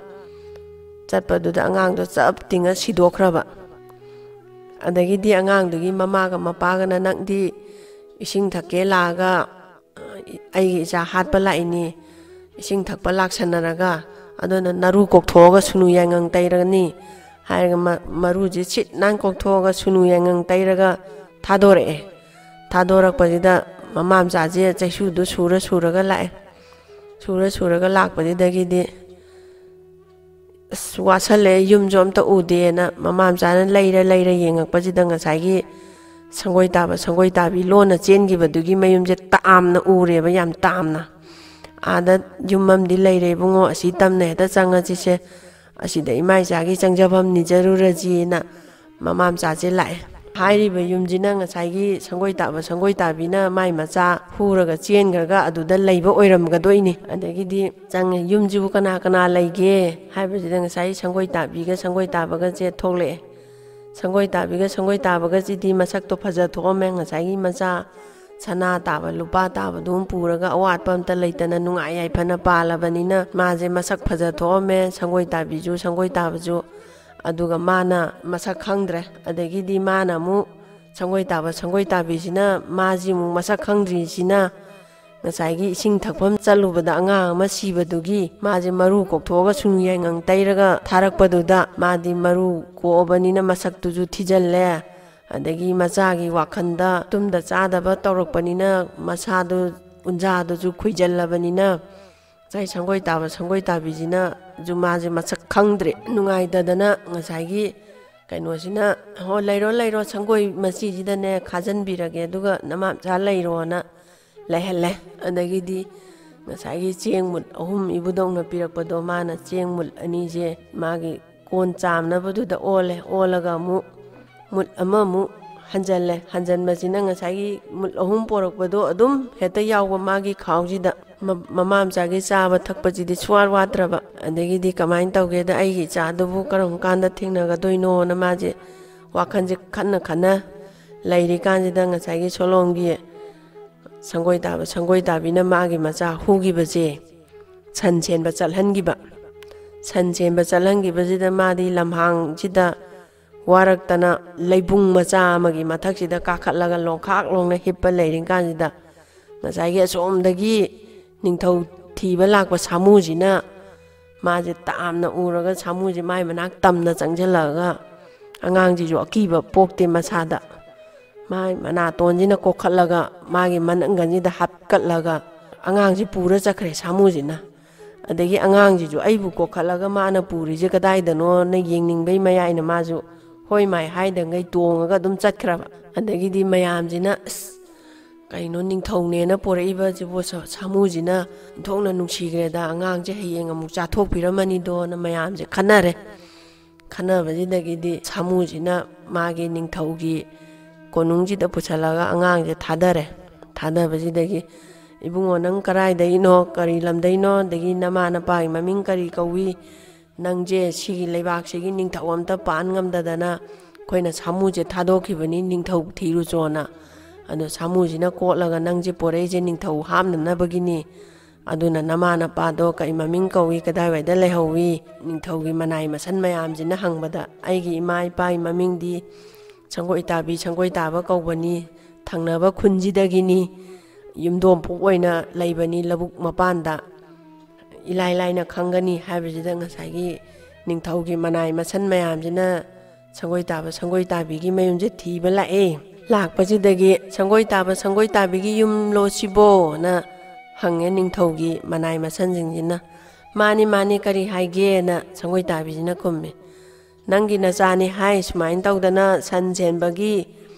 ꯆꯠꯄꯗꯨꯗ ꯑꯉꯥꯡꯗꯣ ꯆꯞ ꯇꯤꯡꯉ ꯁꯤꯗꯣꯛꯈ꯭ꯔꯕ꯫ ꯑꯗꯒꯤꯗꯤ ꯑꯉꯥꯡꯗꯨꯒꯤ ꯃꯃꯥꯒ ꯃꯄꯥꯒꯅ, "ꯅꯪꯗꯤ ꯏꯁꯤꯡ ꯊꯛꯀꯦ ꯂꯥꯛꯑꯒ ꯑꯩꯒꯤ ꯏꯆꯥ ꯍꯥꯠꯄ ꯂꯥꯛꯏꯅꯤ, ꯏꯁꯤꯡ ꯊꯛꯄ ꯂꯥꯛꯁꯟꯅꯔꯒ, ꯑꯗꯨꯅ ꯅꯔꯨ ꯀꯣꯛꯊꯣꯛꯑꯒ ꯁꯨꯅꯨ ꯌꯥꯏꯉꯪ ꯇꯩꯔꯅꯤ" ꯍꯥꯏꯔꯒ ꯃ-, ꯃꯔꯨꯁꯦ ꯁꯤꯠ ꯅꯥꯟ ꯀꯣꯛꯊꯣꯛꯑꯒ ꯁꯨꯅꯨ ꯌꯥꯏꯉꯪ ꯇꯩꯔꯒ ꯊꯥꯗꯣꯔꯛꯑꯦ꯫ ꯊꯥꯗꯣꯔꯛꯄꯁꯤꯗ ꯃꯃꯥ ꯃꯆꯥꯁꯦ ꯆꯩꯁꯨꯗꯣ ꯁꯨꯔ ꯁꯨꯔꯒ ꯂꯥꯛꯑꯦ꯫ ꯁꯨꯔ ꯁꯨꯔꯒ ꯂꯥꯛꯄꯁꯤꯗꯒꯤꯗꯤ, "ꯑꯁ, ꯋꯥꯁꯜꯂꯦ, ꯌꯨꯝꯁꯨ ꯑꯝꯇ ꯎꯗꯦꯅ" ꯃꯃꯥ ꯃꯆꯥꯅ ꯂꯩꯔ ꯂꯩꯔ ꯌꯦꯡꯉꯛꯄꯁꯤꯗ, ꯉꯁꯥꯏꯒꯤ ꯁꯪꯒꯣꯏ ꯇꯥꯕ ꯁꯪꯒꯣꯏ ꯇꯥꯕꯤ ꯂꯣꯟꯅ ꯆꯦꯟꯈꯤꯕꯗꯨꯒꯤ ꯃꯌꯨꯝꯁꯦ ꯇꯥꯝꯅ ꯎꯔꯦꯕ, ꯌꯥꯝ ꯇꯥꯝꯅ꯫ "ꯑꯥꯗ ꯌꯨꯝ ꯑꯃꯗꯤ ꯂꯩꯔꯦ ꯏꯕꯨꯡꯉꯣ, ꯑꯁꯤ ꯇꯝꯅ ꯍꯦꯛꯇ ꯆꯪꯉꯁꯤꯁꯦ, ꯑꯁꯤꯗ ꯏꯃꯥ ꯏꯆꯥꯒꯤ ꯆꯪꯖꯐꯝꯅꯤ, ꯆꯔꯨꯔꯁꯤꯅ" ꯃꯃꯥ ꯃꯆꯥꯁꯦ ꯂꯥꯛꯑꯦ꯫ ꯍꯥꯏꯔꯤꯕ ꯌꯨꯝꯁꯤꯅ ꯉꯁꯥꯏꯒꯤ ꯁꯪꯒꯣꯏ ꯇꯥꯕ ꯁꯪꯒꯣꯏ ꯇꯥꯕꯤꯅ ꯃꯥꯏ ꯃꯆꯥ ꯍꯨꯔꯒ ꯆꯦꯟꯈ꯭ꯔꯒ ꯑꯗꯨꯗ ꯂꯩꯕ ꯑꯣꯏꯔꯝꯒꯗꯣꯏꯅꯤ꯫ ꯑꯗꯒꯤꯗꯤ ꯆꯪꯉꯦ, "ꯌꯨꯝꯁꯤꯕꯨ ꯀꯅꯥ ꯀꯅꯥ ꯂꯩꯒꯦ?" ꯍꯥꯏꯕꯁꯤꯗ ꯉꯁꯥꯏ ꯁꯪꯒꯣꯏ ꯇꯥꯕꯤꯒ ꯁꯪꯒꯣꯏ ꯇꯥꯕꯒꯁꯦ ꯊꯣꯛꯂꯛꯑꯦ꯫ ꯁꯪꯒꯣꯏ ꯇꯥꯕꯤꯒ ꯁꯪꯒꯣꯏ ꯇꯥꯕꯒꯁꯤꯗꯤ ꯃꯁꯛꯇꯣ ꯐꯖ ꯊꯣꯛꯑꯝꯃꯦ꯫ ꯉꯁꯥꯏꯒꯤ ꯃꯆꯥ ꯁꯅꯥ ꯇꯥꯕ ꯂꯨꯄꯥ ꯇꯥꯕꯗꯨ ꯑꯃ ꯄꯨꯔꯒ, ꯑꯋꯥꯠꯄ ꯑꯝꯇ ꯂꯩꯇꯅ ꯅꯨꯡꯉꯥꯏ ꯌꯥꯏꯐꯅ ꯄꯥꯜꯂꯕꯅꯤꯅ ꯃꯥꯁꯦ ꯃꯁꯛ ꯐꯖ ꯊꯣꯛꯑꯝꯃꯦ, ꯁꯪꯒꯣꯏ ꯇꯥꯕꯤꯁꯨ ꯁꯪꯒꯣꯏ ꯇꯥꯕꯁꯨ꯫ ꯑꯗꯨꯒ ꯃꯥꯅ ꯃꯁꯛ ꯈꯪꯗ꯭ꯔꯦ꯫ ꯑꯗꯒꯤꯗꯤ ꯃꯥꯅ ꯑꯃꯨꯛ, ꯁꯪꯒꯣꯏ ꯇꯥꯕ ꯁꯪꯒꯣꯏ ꯇꯥꯕꯤꯁꯤꯅ ꯃꯥꯁꯤ ꯑꯃꯨꯛ ꯃꯁꯛ ꯈꯪꯗ꯭ꯔꯤꯁꯤꯅ, ꯉꯁꯥꯏꯒꯤ ꯏꯁꯤꯡ ꯊꯛꯐꯝ ꯆꯠꯂꯨꯕꯗ ꯑꯉꯥꯡ ꯑꯃ ꯁꯤꯕꯗꯨꯒꯤ ꯃꯥꯁꯦ ꯃꯔꯨ ꯀꯣꯛꯊꯣꯛꯑꯒ ꯁꯨꯅꯨ ꯌꯥꯏꯉꯪ ꯇꯩꯔꯒ ꯊꯥꯔꯛꯄꯗꯨꯗ, ꯃꯥꯗꯤ ꯃꯔꯨ ꯀꯣꯛꯑꯕꯅꯤꯅ ꯃꯁꯛꯇꯨꯁꯨ ꯊꯤꯖꯤꯜꯂꯦ꯫ ꯑꯗꯒꯤ ꯃꯆꯥꯒꯤ ꯋꯥꯈꯜꯗ ꯇꯨꯝꯗ ꯆꯥꯗꯕ ꯇꯧꯔꯛꯄꯅꯤꯅ ꯃꯁꯥꯗꯨ, ꯎꯟꯖꯥꯗꯨꯁꯨ ꯈꯨꯏꯖꯜꯂꯕꯅꯤꯅ, ꯉꯁꯥꯏ ꯁꯪꯒꯣꯏ ꯇꯥꯕ ꯁꯪꯒꯣꯏ ꯇꯥꯕꯤꯁꯤꯅ ꯖꯨꯃꯥꯁꯦ ꯃꯁꯛ ꯈꯪꯗ꯭ꯔꯦ꯫ ꯅꯨꯡꯉꯥꯏꯇꯗꯅ ꯉꯁꯥꯏꯒꯤ ꯀꯩꯅꯣꯁꯤꯅ, "ꯍꯣ, ꯂꯩꯔꯣ, ꯂꯩꯔꯣ, ꯁꯪꯒꯣꯏ ꯃꯆꯤꯁꯤꯗꯅꯦ ꯈꯥꯖꯤꯟꯕꯤꯔꯒꯦ, ꯑꯗꯨꯒ ꯅꯃꯥꯝꯆꯥ ꯂꯩꯔꯣꯅ" ꯂꯩꯍꯜꯂꯦ꯫ ꯑꯗꯒꯤꯗꯤ ꯉꯁꯥꯏꯒꯤ ꯆꯦꯡ ꯃꯨꯠ ꯑꯍꯨꯝ ꯏꯕꯨꯗꯧꯅ ꯄꯤꯔꯛꯄꯗꯣ, ꯃꯥꯅ ꯆꯦꯡ ꯃꯨꯠ ꯑꯅꯤꯁꯦ ꯃꯥꯒꯤ ꯀꯣꯟ ꯆꯥꯝꯅꯕꯗꯨꯗ ꯑꯣꯜꯂꯦ꯫ ꯑꯣꯜꯂꯒ ꯑꯃꯨꯛ ꯃꯨꯠ ꯑꯃꯃꯨꯛ ꯍꯟꯖꯜꯂꯦ꯫ ꯍꯟꯖꯟꯕꯁꯤꯅ ꯉꯁꯥꯏꯒꯤ ꯃꯨꯠ ꯑꯍꯨꯝ ꯄꯣꯔꯛꯄꯗꯣ ꯑꯗꯨꯝ ꯍꯦꯛꯇ ꯌꯥꯎꯕ ꯃꯥꯒꯤ ꯈꯥꯎꯁꯤꯗ꯫ ꯃ-, ꯃꯃꯥ ꯃꯆꯥꯒꯤ ꯆꯥꯕ ꯊꯛꯄꯁꯤꯗꯤ ꯁꯨꯡꯋꯥꯠ ꯋꯥꯠꯇ꯭ꯔꯕ꯫ ꯑꯗꯒꯤꯗꯤ ꯀꯃꯥꯏꯅ ꯇꯧꯒꯦꯗ, ꯑꯩꯒꯤ ꯏꯆꯥꯗꯨꯕꯨ ꯀꯔꯝ ꯀꯥꯟꯗ ꯊꯦꯡꯅꯒꯗꯣꯏꯅꯣꯅ ꯃꯥꯁꯦ ꯋꯥꯈꯜꯁꯦ ꯈꯟꯅ ꯈꯟꯅ ꯂꯩꯔꯤꯀꯥꯟꯁꯤꯗ, ꯉꯁꯥꯏꯒꯤ ꯁꯣꯂꯣꯝꯒꯤ ꯁꯪꯒꯣꯏ ꯇꯥꯕ ꯁꯪꯒꯣꯏ ꯇꯥꯕꯤꯅ ꯃꯥꯒꯤ ꯃꯆꯥ ꯍꯨꯈꯤꯕꯁꯦ ꯁꯟ ꯁꯦꯟꯕ ꯆꯠꯍꯟꯈꯤꯕ꯫ ꯁꯟ ꯁꯦꯟꯕ ꯆꯠꯍꯟꯈꯤꯕꯁꯤꯗ ꯃꯥꯗꯤ ꯂꯝꯍꯥꯡꯁꯤꯗ ꯋꯥꯔꯛꯇꯅ ꯂꯩꯕꯨꯡ ꯃꯆꯥ ꯑꯃꯒꯤ ꯃꯊꯛꯁꯤꯗ ꯀꯥꯈꯠꯂꯒ ꯂꯣꯡꯈꯥꯛ ꯂꯣꯡꯅ ꯍꯤꯞꯄ ꯂꯩꯔꯤ ꯀꯥꯟꯁꯤꯗ, ꯉꯁꯥꯏꯒꯤ ꯑꯁꯣꯝꯗꯒꯤ ꯅꯤꯡꯊꯧ ꯊꯤꯕ ꯂꯥꯛꯄ ꯁꯥꯃꯨꯁꯤꯅ ꯃꯥꯁꯦ ꯇꯥꯝꯅ ꯎꯔꯒ, ꯁꯥꯃꯨꯁꯦ ꯃꯥꯏ ꯃꯅꯥꯛ ꯇꯝꯅ ꯆꯪꯁꯤꯜꯂꯛꯑꯒ, ꯑꯉꯥꯡꯁꯤꯁꯨ ꯑꯀꯤꯕ ꯄꯣꯛꯇꯦ ꯃꯁꯥꯗ꯫ ꯃꯥꯏ ꯃꯅꯥꯇꯣꯟꯁꯤꯅ ꯀꯣꯛꯈꯠꯂꯒ ꯃꯥꯒꯤ ꯃꯅꯪꯒꯟꯁꯤꯗ ꯍꯥꯞꯀꯠꯂꯒ ꯑꯉꯥꯡꯁꯤ ꯄꯨꯔ ꯆꯠꯈ꯭ꯔꯦ ꯁꯥꯃꯨꯁꯤꯅ꯫ ꯑꯗꯒꯤ ꯑꯉꯥꯡꯁꯤꯁꯨ ꯑꯩꯕꯨ ꯀꯣꯛꯈꯠꯂꯒ ꯃꯥꯅ ꯄꯨꯔꯤꯁꯦ ꯀꯗꯥꯏꯗꯅꯣꯅ ꯌꯦꯡꯅꯤꯡꯕꯩ ꯃꯌꯥꯏꯅ ꯃꯥꯁꯨ ꯍꯣꯏ ꯃꯥꯏ ꯍꯥꯏꯗꯉꯩ ꯇꯣꯡꯉꯒ ꯑꯗꯨꯝ ꯆꯠꯈ꯭ꯔꯕ꯫ ꯑꯗꯒꯤꯗꯤ ꯃꯌꯥꯝꯁꯤꯅ, "ꯑꯁ, ꯀꯩꯅꯣ ꯅꯤꯡꯊꯧꯅꯦꯅ ꯄꯣꯔꯛꯏꯕꯁꯤꯕꯨ ꯁꯥ-, ꯁꯥꯃꯨꯁꯤꯅ ꯊꯣꯛꯅ ꯅꯨꯡꯁꯤꯈ꯭ꯔꯦꯗ, ꯑꯉꯥꯡꯁꯦ ꯍꯌꯦꯡ ꯑꯃꯨꯛ ꯆꯥꯊꯣꯛꯄꯤꯔꯝꯃꯅꯤꯗꯣꯅ" ꯃꯌꯥꯝꯁꯦ ꯈꯟꯅꯔꯦ꯫ ꯈꯟꯅꯕꯁꯤꯗꯒꯤꯗꯤ ꯁꯥꯃꯨꯁꯤꯅ ꯃꯥꯒꯤ ꯅꯤꯡꯊꯧꯒꯤ ꯀꯣꯅꯨꯡꯁꯤꯗ ꯄꯨꯁꯜꯂꯒ ꯑꯉꯥꯡꯁꯦ ꯊꯥꯗꯔꯦ꯫ ꯊꯥꯗꯕꯁꯤꯗꯒꯤ, "ꯏꯕꯨꯡꯉꯣ, ꯅꯪ ꯀꯔꯥꯏꯗꯒꯤꯅꯣ, ꯀꯔꯤ ꯂꯝꯗꯩꯅꯣ, ꯑꯗꯒꯤ ꯅꯃꯥ ꯅꯄꯥꯒꯤ ꯃꯃꯤꯡ ꯀꯔꯤ ꯀꯧꯏ? ꯅꯪꯁꯦ ꯁꯤꯒꯤ ꯂꯩꯕꯥꯛꯁꯤꯒꯤ ꯅꯤꯡꯊꯧ ꯑꯝꯇ ꯄꯥꯟ ꯉꯝꯗꯗꯅ ꯑꯩꯈꯣꯏꯅ ꯁꯥꯃꯨꯁꯦ ꯊꯥꯗꯣꯛꯈꯤꯕꯅꯤ, ꯅꯤꯡꯊꯧ ꯊꯤꯔꯨꯆꯣꯅ꯫ ꯑꯗꯣ ꯁꯥꯃꯨꯁꯤꯅ ꯀꯣꯠꯂꯒ ꯅꯪꯁꯦ ꯄꯣꯔꯛꯏꯁꯦ ꯅꯤꯡꯊꯧ ꯍꯥꯞꯅꯅꯕꯒꯤꯅꯤ꯫ ꯑꯗꯨꯅ ꯅꯃꯥ ꯅꯄꯥꯗꯣ ꯀꯔꯤ ꯃꯃꯤꯡ ꯀꯧꯏ, ꯀꯗꯥꯏꯋꯥꯏꯗ ꯂꯩꯍꯧꯏ?" ꯅꯤꯡꯊꯧꯒꯤ ꯃꯅꯥꯏ ꯃꯁꯟ ꯃꯌꯥꯝꯁꯤꯅ ꯍꯪꯕꯗ, "ꯑꯩꯒꯤ ꯏꯃꯥ ꯏꯄꯥꯒꯤ ꯃꯃꯤꯡꯗꯤ ꯁꯪꯒꯣꯏ ꯇꯥꯕꯤ, ꯁꯪꯒꯣꯏ ꯇꯥꯕ ꯀꯧꯕꯅꯤ, ꯊꯪꯅꯕ ꯈꯨꯟꯁꯤꯗꯒꯤꯅꯤ, ꯌꯨꯝꯗꯣꯝꯄꯣꯛ ꯑꯣꯏꯅ ꯂꯩꯕꯅꯤ ꯂꯧꯕꯨꯛ ꯃꯄꯥꯟꯗ, ꯏꯂꯥꯏ ꯂꯥꯏꯅ ꯈꯪꯒꯅꯤ" ꯍꯥꯏꯕꯁꯤꯗ ꯉꯁꯥꯏꯒꯤ ꯅꯤꯡꯊꯧꯒꯤ ꯃꯅꯥꯏ ꯃꯁꯟ ꯃꯌꯥꯝꯁꯤꯅ ꯁꯪꯒꯣꯏ ꯇꯥꯕ ꯁꯪꯒꯣꯏ ꯇꯥꯕꯤꯒꯤ ꯃꯌꯨꯝꯁꯦ ꯊꯤꯕ ꯂꯥꯛꯑꯦ꯫ ꯂꯥꯛꯄꯁꯤꯗꯒꯤ "ꯁꯪꯒꯣꯏ ꯇꯥꯕ ꯁꯪꯒꯣꯏ ꯇꯥꯕꯤꯒꯤ ꯌꯨꯝꯂꯣ ꯁꯤꯕꯣꯅ" ꯍꯪꯉꯦ ꯅꯤꯡꯊꯧꯒꯤ ꯃꯅꯥꯏ ꯃꯁꯟꯁꯤꯡꯁꯤꯅ꯫ "ꯃꯥꯅꯤ, ꯃꯥꯅꯤ, ꯀꯔꯤ ꯍꯥꯏꯒꯦꯅ" ꯁꯪꯒꯣꯏ ꯇꯥꯕꯤꯁꯤꯅ ꯈꯨꯝꯃꯤ꯫ "ꯅꯪꯒꯤ ꯅꯆꯥꯅꯤ ꯍꯥꯏ, ꯁꯨꯃꯥꯏꯅ ꯇꯧꯗꯅ ꯁꯟ ꯁꯦꯟꯕꯒꯤ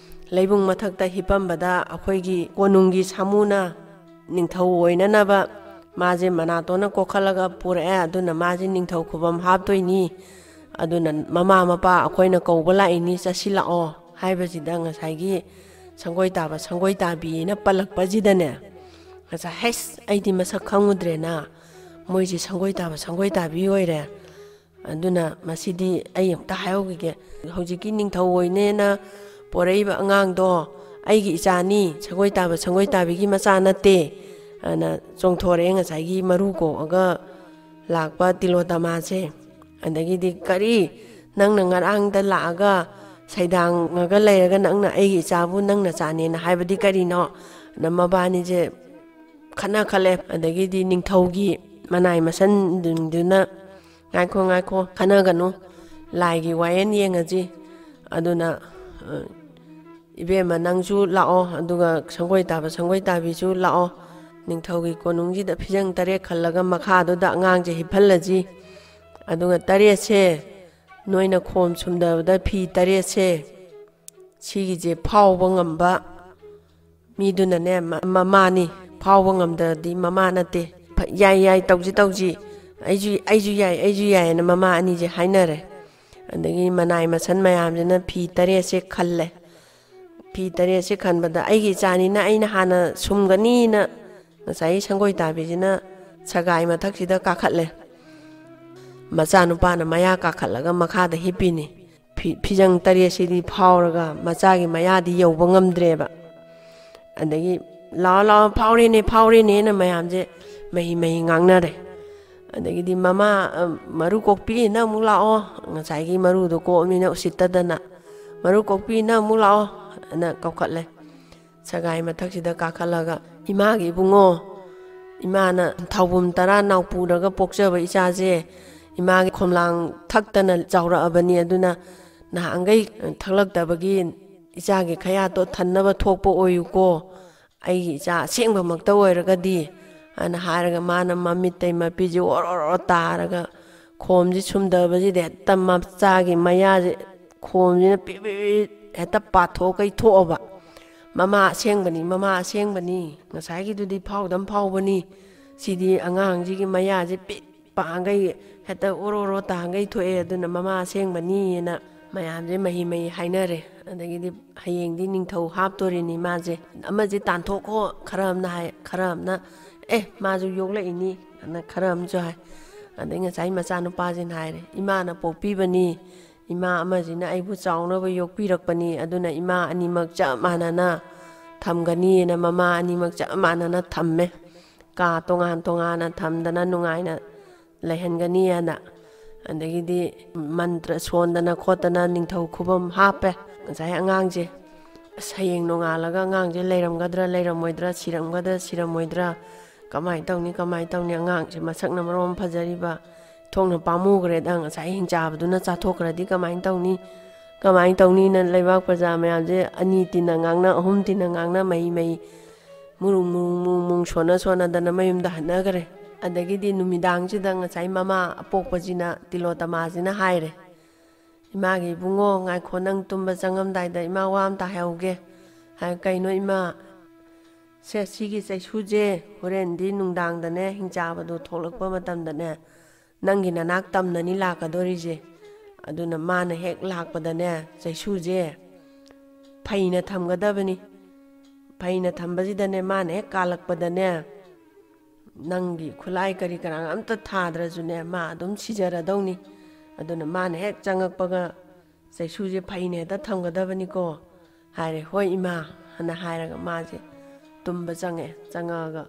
ꯂꯩꯕꯨꯡ ꯃꯊꯛꯇ ꯍꯤꯞꯄꯝꯕꯗ ꯑꯩꯈꯣꯏꯒꯤ ꯀꯣꯅꯨꯡꯒꯤ ꯁꯥꯃꯨꯅ ꯅꯤꯡꯊꯧ ꯑꯣꯏꯅꯅꯕ ꯃꯥꯁꯦ ꯃꯅꯥꯇꯣꯟꯅ ꯀꯣꯛꯈꯠꯂꯒ ꯄꯨꯔꯛꯑꯦ, ꯑꯗꯨꯅ ꯃꯥꯁꯦ ꯅꯤꯡꯊꯧ ꯈꯨꯕꯝ ꯍꯥꯞꯇꯣꯏꯅꯤ, ꯑꯗꯨꯅ ꯃꯃꯥ ꯃꯄꯥ ꯑꯩꯈꯣꯏꯅ ꯀꯧꯕ ꯂꯥꯛꯏꯅꯤ, ꯆꯠꯁꯤꯜꯂꯛꯑꯣ" ꯍꯥꯏꯕꯁꯤꯗ ꯉꯁꯥꯏꯒꯤ ꯁꯪꯒꯣꯏ ꯇꯥꯕ ꯁꯪꯒꯣꯏ ꯇꯥꯕꯤꯅ ꯄꯜꯂꯛꯄꯁꯤꯗꯅꯦ, ꯉꯁꯥꯏ, "ꯍꯩꯁ, ꯑꯩꯗꯤ ꯃꯁꯛ ꯈꯪꯉꯨꯗ꯭ꯔꯦꯅ, ꯃꯣꯏꯁꯦ ꯁꯪꯒꯣꯏ ꯇꯥꯕ ꯁꯪꯒꯣꯏ ꯇꯥꯕꯤ ꯑꯣꯏꯔꯦ꯫ ꯑꯗꯨꯅ ꯃꯁꯤꯗꯤ ꯑꯩ ꯑꯃꯨꯛꯇ ꯍꯥꯏꯍꯧꯈꯤꯒꯦ꯫ ꯍꯧꯖꯤꯛꯀꯤ ꯅꯤꯡꯊꯧ ꯑꯣꯏꯅꯦꯅ ꯄꯣꯔꯛꯏꯕ ꯑꯉꯥꯡꯗꯣ ꯑꯩꯒꯤ ꯏꯆꯥꯅꯤ, ꯁꯪꯒꯣꯏ ꯇꯥꯕ ꯁꯪꯒꯣꯏ ꯇꯥꯕꯤꯒꯤ ꯃꯆꯥ ꯅꯠꯇꯦ" ꯑꯅ ꯆꯣꯡꯊꯣꯔꯛꯑꯦ ꯉꯁꯥꯏꯒꯤ ꯃꯔꯨ ꯀꯣꯛꯑꯒ ꯂꯥꯛꯄ ꯇꯤꯂꯣꯇꯃꯥꯁꯦ꯫ ꯑꯗꯒꯤꯗꯤ, "ꯀꯔꯤ, ꯅꯪꯅ ꯉꯔꯥꯡꯗ ꯂꯥꯛꯑꯒ ꯁꯩꯗꯥꯡꯉꯒ ꯂꯩꯔꯒ ꯅꯪꯅ ꯑꯩꯒꯤ ꯏꯆꯥꯕꯨ ꯅꯪ ꯅꯆꯥꯅꯦꯅ ꯍꯥꯏꯕꯗꯤ ꯀꯔꯤꯅꯣ?" ꯑꯗ ꯃꯕꯥꯅꯤꯁꯦ ꯈꯠꯅ ꯈꯠꯂꯦ꯫ ꯑꯗꯒꯤꯗꯤ ꯅꯤꯡꯊꯧꯒꯤ ꯃꯅꯥꯏ ꯃꯁꯟꯁꯤꯡꯗꯨꯅ, "ꯉꯥꯏꯈꯣ, ꯉꯥꯏꯈꯣ, ꯈꯠꯅꯒꯅꯨ, ꯂꯥꯏꯒꯤ ꯋꯥꯌꯦꯜ ꯌꯦꯡꯉꯁꯤ꯫ ꯑꯗꯨꯅ, ꯑ, ꯏꯕꯦꯝꯃ, ꯅꯪꯁꯨ ꯂꯥꯛꯑꯣ, ꯑꯗꯨꯒ ꯁꯪꯒꯣꯏ ꯇꯥꯕ ꯁꯪꯒꯣꯏ ꯇꯥꯕꯤꯁꯨ ꯂꯥꯛꯑꯣ꯫ ꯅꯤꯡꯊꯧꯒꯤ ꯀꯣꯅꯨꯡꯁꯤꯗ ꯐꯤꯖꯪ ꯇꯔꯦꯠ ꯈꯜꯂꯒ ꯃꯈꯥꯗꯨꯗ ꯑꯉꯥꯡꯁꯦ ꯍꯤꯞꯍꯜꯂꯁꯤ꯫ ꯑꯗꯨꯒ ꯇꯔꯦꯠꯁꯦ, ꯅꯣꯏꯅ ꯈꯣꯝ ꯁꯨꯝꯗꯕꯗ ꯐꯤ ꯇꯔꯦꯠꯁꯦ, ꯁꯤꯒꯤꯁꯦ ꯐꯥꯎꯕ ꯉꯝꯕ ꯃꯤꯗꯨꯅꯅꯦ, ꯃ-, ꯃꯃꯥꯅꯤ꯫ ꯐꯥꯎꯕ ꯉꯝꯗ꯭ꯔꯗꯤ ꯃꯃꯥ ꯅꯠꯇꯦ꯫ ꯐ-, ꯌꯥꯏ, ꯌꯥꯏ, ꯇꯧꯁꯤ, ꯇꯧꯁꯤ꯫ ꯑꯩꯁꯨ, ꯑꯩꯁꯨ ꯌꯥꯏ, ꯑꯩꯁꯨ ꯌꯥꯏ" ꯍꯥꯏꯅ ꯃꯃꯥ ꯑꯅꯤꯁꯦ ꯍꯥꯏꯅꯔꯦ꯫ ꯑꯗꯒꯤ ꯃꯅꯥꯏ ꯃꯁꯟ ꯃꯌꯥꯝꯁꯤꯅ ꯐꯤ ꯇꯔꯦꯠꯁꯦ ꯈꯜꯂꯦ꯫ ꯐꯤ ꯇꯔꯦꯠꯁꯦ ꯈꯟꯕꯗ ꯑꯩꯒꯤ ꯏꯆꯥꯅꯤꯅ ꯑꯩꯅ ꯍꯥꯟꯅ ꯁꯨꯝꯒꯅꯤꯅ ꯉꯁꯥꯏꯒꯤ ꯁꯪꯒꯣꯏ ꯇꯥꯕꯤꯁꯤꯅ ꯁꯒꯥꯏ ꯃꯊꯛꯁꯤꯗ ꯀꯥꯈꯠꯂꯦ꯫ ꯃꯆꯥꯅꯨꯄꯥꯅ ꯃꯌꯥ ꯀꯥꯈꯠꯂꯒ ꯃꯈꯥꯗ ꯍꯤꯞꯄꯤꯅꯤ꯫ ꯐꯤ-, ꯐꯤꯖꯪ ꯇꯔꯦꯠꯁꯤꯗꯤ ꯐꯥꯎꯔꯒ ꯃꯆꯥꯒꯤ ꯃꯌꯥꯗꯤ ꯌꯧꯕ ꯉꯝꯗ꯭ꯔꯦꯕ꯫ ꯑꯗꯒꯤ, "ꯂꯥꯛꯑꯣ, ꯂꯥꯛꯑꯣ, ꯐꯥꯎꯔꯦꯅꯦ, ꯐꯥꯎꯔꯦꯅꯦꯅ" ꯃꯌꯥꯝꯁꯦ ꯃꯍꯤ ꯃꯍꯤ ꯉꯥꯡꯅꯔꯦ꯫ ꯑꯗꯒꯤꯗꯤ ꯃꯃꯥ, ꯑ, "ꯃꯔꯨ ꯀꯣꯛꯄꯤ, ꯅꯪ ꯑꯃꯨꯛ ꯂꯥꯛꯑꯣ", ꯉꯁꯥꯏꯒꯤ ꯃꯔꯨꯗꯣ ꯀꯣꯛꯑꯃꯤꯅ ꯎꯁꯤꯠꯇꯗꯅ, "ꯃꯔꯨ ꯀꯣꯛꯄꯤ, ꯅꯪ ꯑꯃꯨꯛ ꯂꯥꯛꯑꯣ" ꯑꯅ ꯀꯧꯈꯠꯂꯦ꯫ ꯁꯒꯥꯏ ꯃꯊꯛꯁꯤꯗ ꯀꯥꯈꯠꯂꯒ, "ꯏꯃꯥꯒꯤ ꯏꯕꯨꯡꯉꯣ, ꯏꯃꯥꯅ ꯊꯥꯎꯕꯨꯝ ꯇꯔꯥ ꯅꯥꯎꯄꯨꯔꯒ ꯄꯣꯛꯆꯕ ꯏꯆꯥꯁꯦ ꯏꯃꯥꯒꯤ ꯈꯣꯝꯂꯥꯡ ꯊꯛꯇꯅ ꯆꯥꯎꯔꯛꯑꯕꯅꯤ, ꯑꯗꯨꯅ ꯅꯍꯥꯟꯈꯩ ꯊꯛꯂꯛꯇꯕꯒꯤ ꯏꯆꯥꯒꯤ ꯈꯌꯥꯠꯇꯣ ꯊꯟꯅꯕ ꯊꯣꯛꯄ ꯑꯣꯏꯌꯨꯀꯣ, ꯑꯩꯒꯤ ꯏꯆꯥ ꯑꯁꯦꯡꯕꯃꯛꯇ ꯑꯣꯏꯔꯒꯗꯤ", ꯑꯅ ꯍꯥꯏꯔꯒ ꯃꯥꯅ ꯃꯃꯤꯠꯇꯩ ꯃꯄꯤꯁꯦ ꯑꯣꯔꯣ ꯑꯣꯔꯣ ꯇꯥꯔꯒ ꯈꯣꯝꯁꯤ ꯁꯨꯝꯗꯕꯁꯤꯗ ꯍꯦꯛꯇ ꯃꯆꯥꯒꯤ ꯃꯌꯥꯁꯦ ꯈꯣꯝꯁꯤꯅ ꯄꯤ ꯄꯤ ꯄꯤ ꯍꯦꯛꯇ ꯄꯥꯊꯣꯛ ꯀꯩꯊꯣꯛꯑꯕ꯫ "ꯃꯃꯥ ꯑꯁꯦꯡꯕꯅꯤ, ꯃꯃꯥ ꯑꯁꯦꯡꯕꯅꯤ, ꯉꯁꯥꯏꯒꯤꯗꯨꯗꯤ ꯐꯥꯎꯗꯝ ꯐꯥꯎꯕꯅꯤ, ꯁꯤꯗꯤ ꯑꯉꯥꯡꯁꯤꯒꯤ ꯃꯌꯥꯁꯦ ꯄꯤꯠ ꯄꯥꯡꯈꯩ ꯍꯦꯛꯇ ꯑꯣꯔꯣ ꯑꯣꯔꯣ ꯇꯥꯡꯈꯩ ꯊꯣꯛꯑꯦ, ꯑꯗꯨꯅ ꯃꯃꯥ ꯑꯁꯦꯡꯕꯅꯤꯅ" ꯃꯌꯥꯝꯁꯦ ꯃꯍꯤ ꯃꯍꯤ ꯍꯥꯏꯅꯔꯦ꯫ ꯑꯗꯒꯤꯗꯤ ꯍꯌꯦꯡꯗꯤ ꯅꯤꯡꯊꯧ ꯍꯥꯞꯇꯣꯔꯤꯅꯤ ꯃꯥꯁꯦ, "ꯑꯃꯁꯦ ꯇꯥꯟꯊꯣꯛꯈꯣ" ꯈꯔ ꯑꯃꯅ ꯍꯥꯏ, ꯈꯔ ꯑꯃꯅ "ꯑꯦ, ꯃꯥꯁꯨ ꯌꯣꯛꯂꯛꯏꯅꯤ" ꯑꯅ ꯈꯔ ꯑꯃꯁꯨ ꯍꯥꯏ꯫ ꯑꯗꯩ ꯉꯁꯥꯏ ꯃꯆꯥꯅꯨꯄꯥꯁꯤꯅ ꯍꯥꯏꯔꯦ, "ꯏꯃꯥꯅ ꯄꯣꯛꯄꯤꯕꯅꯤ, ꯏꯃꯥ ꯑꯃꯁꯤꯅ ꯑꯩꯕꯨ ꯆꯥꯎꯅꯕ ꯌꯣꯛꯄꯤꯔꯛꯄꯅꯤ, ꯑꯗꯨꯅ ꯏꯃꯥ ꯑꯅꯤꯃꯛ ꯆꯞ ꯃꯥꯟꯅꯅ ꯊꯝꯒꯅꯤꯅ" ꯃꯃꯥ ꯑꯅꯤꯃꯛ ꯆꯞ ꯃꯥꯟꯅꯅ ꯊꯝꯃꯦ꯫ ꯀꯥ ꯇꯣꯉꯥꯟ ꯇꯣꯉꯥꯟꯅ ꯊꯝꯗꯅ ꯅꯨꯡꯉꯥꯏꯅ ꯂꯩꯍꯟꯒꯅꯤꯅ꯫ ꯑꯗꯒꯤꯗꯤ ꯃꯟꯇ꯭ꯔ ꯁꯣꯟꯗꯅ ꯈꯣꯠꯇꯅ ꯅꯤꯡꯊꯧ ꯈꯨꯕꯝ ꯍꯥꯞꯄꯦ꯫ ꯉꯁꯥꯏ ꯑꯉꯥꯡꯁꯦ, ꯑꯁ, ꯍꯌꯦꯡ ꯅꯣꯡꯉꯥꯜꯂꯒ ꯑꯉꯥꯡꯁꯦ ꯂꯩꯔꯝꯒꯗ꯭ꯔꯥ, ꯂꯩꯔꯝꯃꯣꯏꯗ꯭ꯔꯥ, ꯁꯤꯔꯝꯒꯗ꯭ꯔꯥ, ꯁꯤꯔꯝꯃꯣꯏꯗ꯭ꯔꯥ, ꯀꯃꯥꯏꯅ ꯇꯧꯅꯤ, ꯀꯃꯥꯏꯅ ꯇꯧꯅꯤ, ꯑꯉꯥꯡꯁꯦ ꯃꯁꯛꯅ ꯃꯔꯣꯟ ꯑꯃ ꯐꯖꯔꯤꯕ, ꯊꯣꯛꯅ ꯄꯥꯝꯃꯨꯈ꯭ꯔꯦꯗ, ꯉꯁꯥꯏ ꯍꯤꯡꯆꯥꯕꯗꯨꯅ ꯆꯥꯊꯣꯛꯈ꯭ꯔꯗꯤ ꯀꯃꯥꯏꯅ ꯇꯧꯅꯤ, ꯀꯃꯥꯏꯅ ꯇꯧꯅꯤꯅ ꯂꯩꯕꯥꯛ ꯄ꯭ꯔꯖꯥ ꯃꯌꯥꯝꯁꯦ ꯑꯅꯤ ꯇꯤꯟꯅ ꯉꯥꯡꯅ, ꯑꯍꯨꯝ ꯇꯤꯟꯅ ꯉꯥꯡꯅ, ꯃꯍꯤ ꯃꯍꯤ ꯃꯨꯔꯨꯡ ꯃꯨꯔꯨꯡ ꯃꯨꯔꯨꯡ ꯃꯨꯔꯨꯡ ꯁꯣꯟꯅ ꯁꯣꯟꯅꯗꯅ ꯃꯌꯨꯝꯗ ꯍꯟꯅꯈ꯭ꯔꯦ꯫ ꯑꯗꯒꯤꯗꯤ ꯅꯨꯃꯤꯗꯥꯡꯁꯤꯗ ꯉꯁꯥꯏ ꯃꯃꯥ ꯑꯄꯣꯛꯄꯁꯤꯅ, ꯇꯤꯂꯣꯇꯃꯥꯁꯤꯅ ꯍꯥꯏꯔꯦ, "ꯏꯃꯥꯒꯤ ꯏꯕꯨꯡꯉꯣ, ꯉꯥꯏꯈꯣ, ꯅꯪ ꯇꯨꯝꯕ ꯆꯪꯉꯝꯗꯥꯏꯗ ꯏꯃꯥ ꯋꯥ ꯑꯝꯇ ꯍꯥꯏꯍꯧꯒꯦ"꯫ ꯍꯥꯏ, "ꯀꯩꯅꯣ ꯏꯃꯥ?" "ꯁꯦ, ꯁꯤꯒꯤ ꯆꯩꯁꯨꯁꯦ ꯍꯣꯔꯦꯟꯗꯤ ꯅꯨꯡꯗꯥꯡꯗꯅꯦ ꯍꯤꯡꯆꯥꯕꯗꯣ ꯊꯣꯛꯂꯛꯄ ꯃꯇꯝꯗꯅꯦ, ꯅꯪꯒꯤ ꯅꯅꯥꯛ ꯇꯝꯅꯅꯤ ꯂꯥꯛꯀꯗꯣꯔꯤꯁꯦ꯫ ꯑꯗꯨꯅ ꯃꯥꯅ ꯍꯦꯛ ꯂꯥꯛꯄꯗꯅꯦ, ꯆꯩꯁꯨꯁꯦ ꯐꯩꯅ ꯊꯝꯒꯗꯕꯅꯤ꯫ ꯐꯩꯅ ꯊꯝꯕꯁꯤꯗꯅꯦ, ꯃꯥꯅ ꯍꯦꯛ ꯀꯥꯜꯂꯛꯄꯗꯅꯦ, ꯅꯪꯒꯤ ꯈꯨꯠꯂꯥꯏ ꯀꯔꯤ ꯀꯔꯥ ꯑꯝꯇ ꯊꯥꯗ꯭ꯔꯁꯨꯅꯦ, ꯃꯥ ꯑꯗꯨꯝ ꯁꯤꯖꯔꯗꯧꯅꯤ꯫ ꯑꯗꯨꯅ ꯃꯥꯅ ꯍꯦꯛ ꯆꯪꯉꯛꯄꯒ ꯆꯩꯁꯨꯁꯦ ꯐꯩꯅ ꯍꯦꯛꯇ ꯊꯝꯒꯗꯕꯅꯤꯀꯣ" ꯍꯥꯏꯔꯦ꯫ "ꯍꯣꯏ ꯏꯃꯥ" ꯍꯥꯏꯅ ꯍꯥꯏꯔꯒ ꯃꯥꯁꯦ ꯇꯨꯝꯕ ꯆꯪꯉꯦ꯫ ꯆꯪꯉꯛꯑꯒ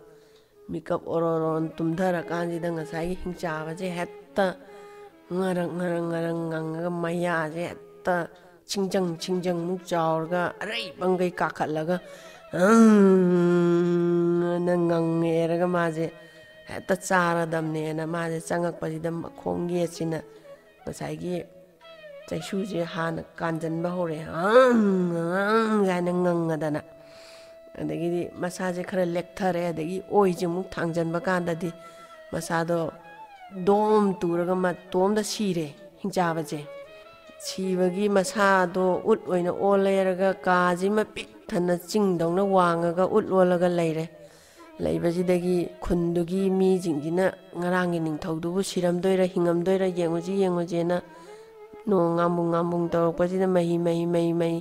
ꯃꯤꯀꯞ ꯑꯣꯔꯣꯔꯣꯅ ꯇꯨꯝꯊꯔꯀꯥꯟꯁꯤꯗ ꯉꯁꯥꯏꯒꯤ ꯍꯤꯡꯆꯥꯕꯁꯦ ꯍꯦꯛꯇ ꯉꯔꯪ ꯉꯔꯪ ꯉꯔꯪ ꯉꯪꯉꯒ ꯃꯌꯥꯁꯦ ꯍꯦꯛꯇ ꯁꯤꯡꯖꯪ ꯁꯤꯡꯖꯪꯃꯨꯛ ꯆꯥꯎꯔꯒ ꯑꯔꯩꯕꯪꯒꯩ ꯀꯥꯈꯠꯂꯒ "ꯑꯪ" ꯑꯅ ꯉꯪꯉꯦꯔꯒ ꯃꯥꯁꯦ ꯍꯦꯛꯇ ꯆꯥꯔꯗꯝꯅꯦꯅ ꯃꯥꯁꯦ ꯆꯪꯉꯛꯄꯁꯤꯗ ꯃꯈꯣꯡ ꯌꯦꯠꯁꯤꯅ ꯉꯁꯥꯏꯒꯤ ꯆꯩꯁꯨꯁꯦ ꯍꯥꯟꯅ ꯀꯥꯟꯁꯤꯟꯕ ꯍꯧꯔꯦ꯫ "ꯑꯪ, ꯑꯪ" ꯀꯥꯏꯅ ꯉꯪꯉꯗꯅ꯫ ꯑꯗꯒꯤꯗꯤ ꯃꯁꯥꯁꯦ ꯈꯔ ꯂꯦꯛꯊꯔꯦ꯫ ꯑꯗꯒꯤ ꯑꯣꯏꯁꯦ ꯑꯃꯨꯛ ꯊꯥꯡꯖꯟꯕ ꯀꯥꯟꯗꯗꯤ ꯃꯁꯥꯗꯣ ꯗꯣꯝ ꯇꯨꯔꯒ ꯃꯇꯣꯝꯗ ꯁꯤꯔꯦ, ꯍꯤꯡꯆꯥꯕꯁꯦ꯫ ꯁꯤꯕꯒꯤ ꯃꯁꯥꯗꯣ ꯎꯠ ꯑꯣꯏꯅ ꯑꯣꯜꯂꯦꯔꯒ ꯀꯥꯁꯤꯃ ꯄꯤꯛ ꯊꯟꯅ ꯆꯤꯡꯗꯧꯅ ꯋꯥꯡꯉꯒ ꯎꯠ ꯑꯣꯜꯂꯒ ꯂꯩꯔꯦ꯫ ꯂꯩꯕꯁꯤꯗꯒꯤ ꯈꯨꯟꯗꯨꯒꯤ ꯃꯤꯁꯤꯡꯁꯤꯅ ꯉꯔꯥꯡꯒꯤ ꯅꯤꯡꯊꯧꯗꯨꯕꯨ ꯁꯤꯔꯝꯗꯣꯏꯔꯥ ꯍꯤꯡꯉꯝꯗꯣꯏꯔꯥ ꯌꯦꯡꯉꯨꯁꯤ ꯌꯦꯡꯉꯨꯁꯦꯅ ꯅꯣꯡ ꯉꯥꯝꯕꯨꯡ ꯉꯥꯝꯕꯨꯡ ꯇꯧꯔꯛꯄꯁꯤꯗ ꯃꯍꯤ, ꯃꯍꯤ, ꯃꯍꯤ, ꯃꯍꯤ,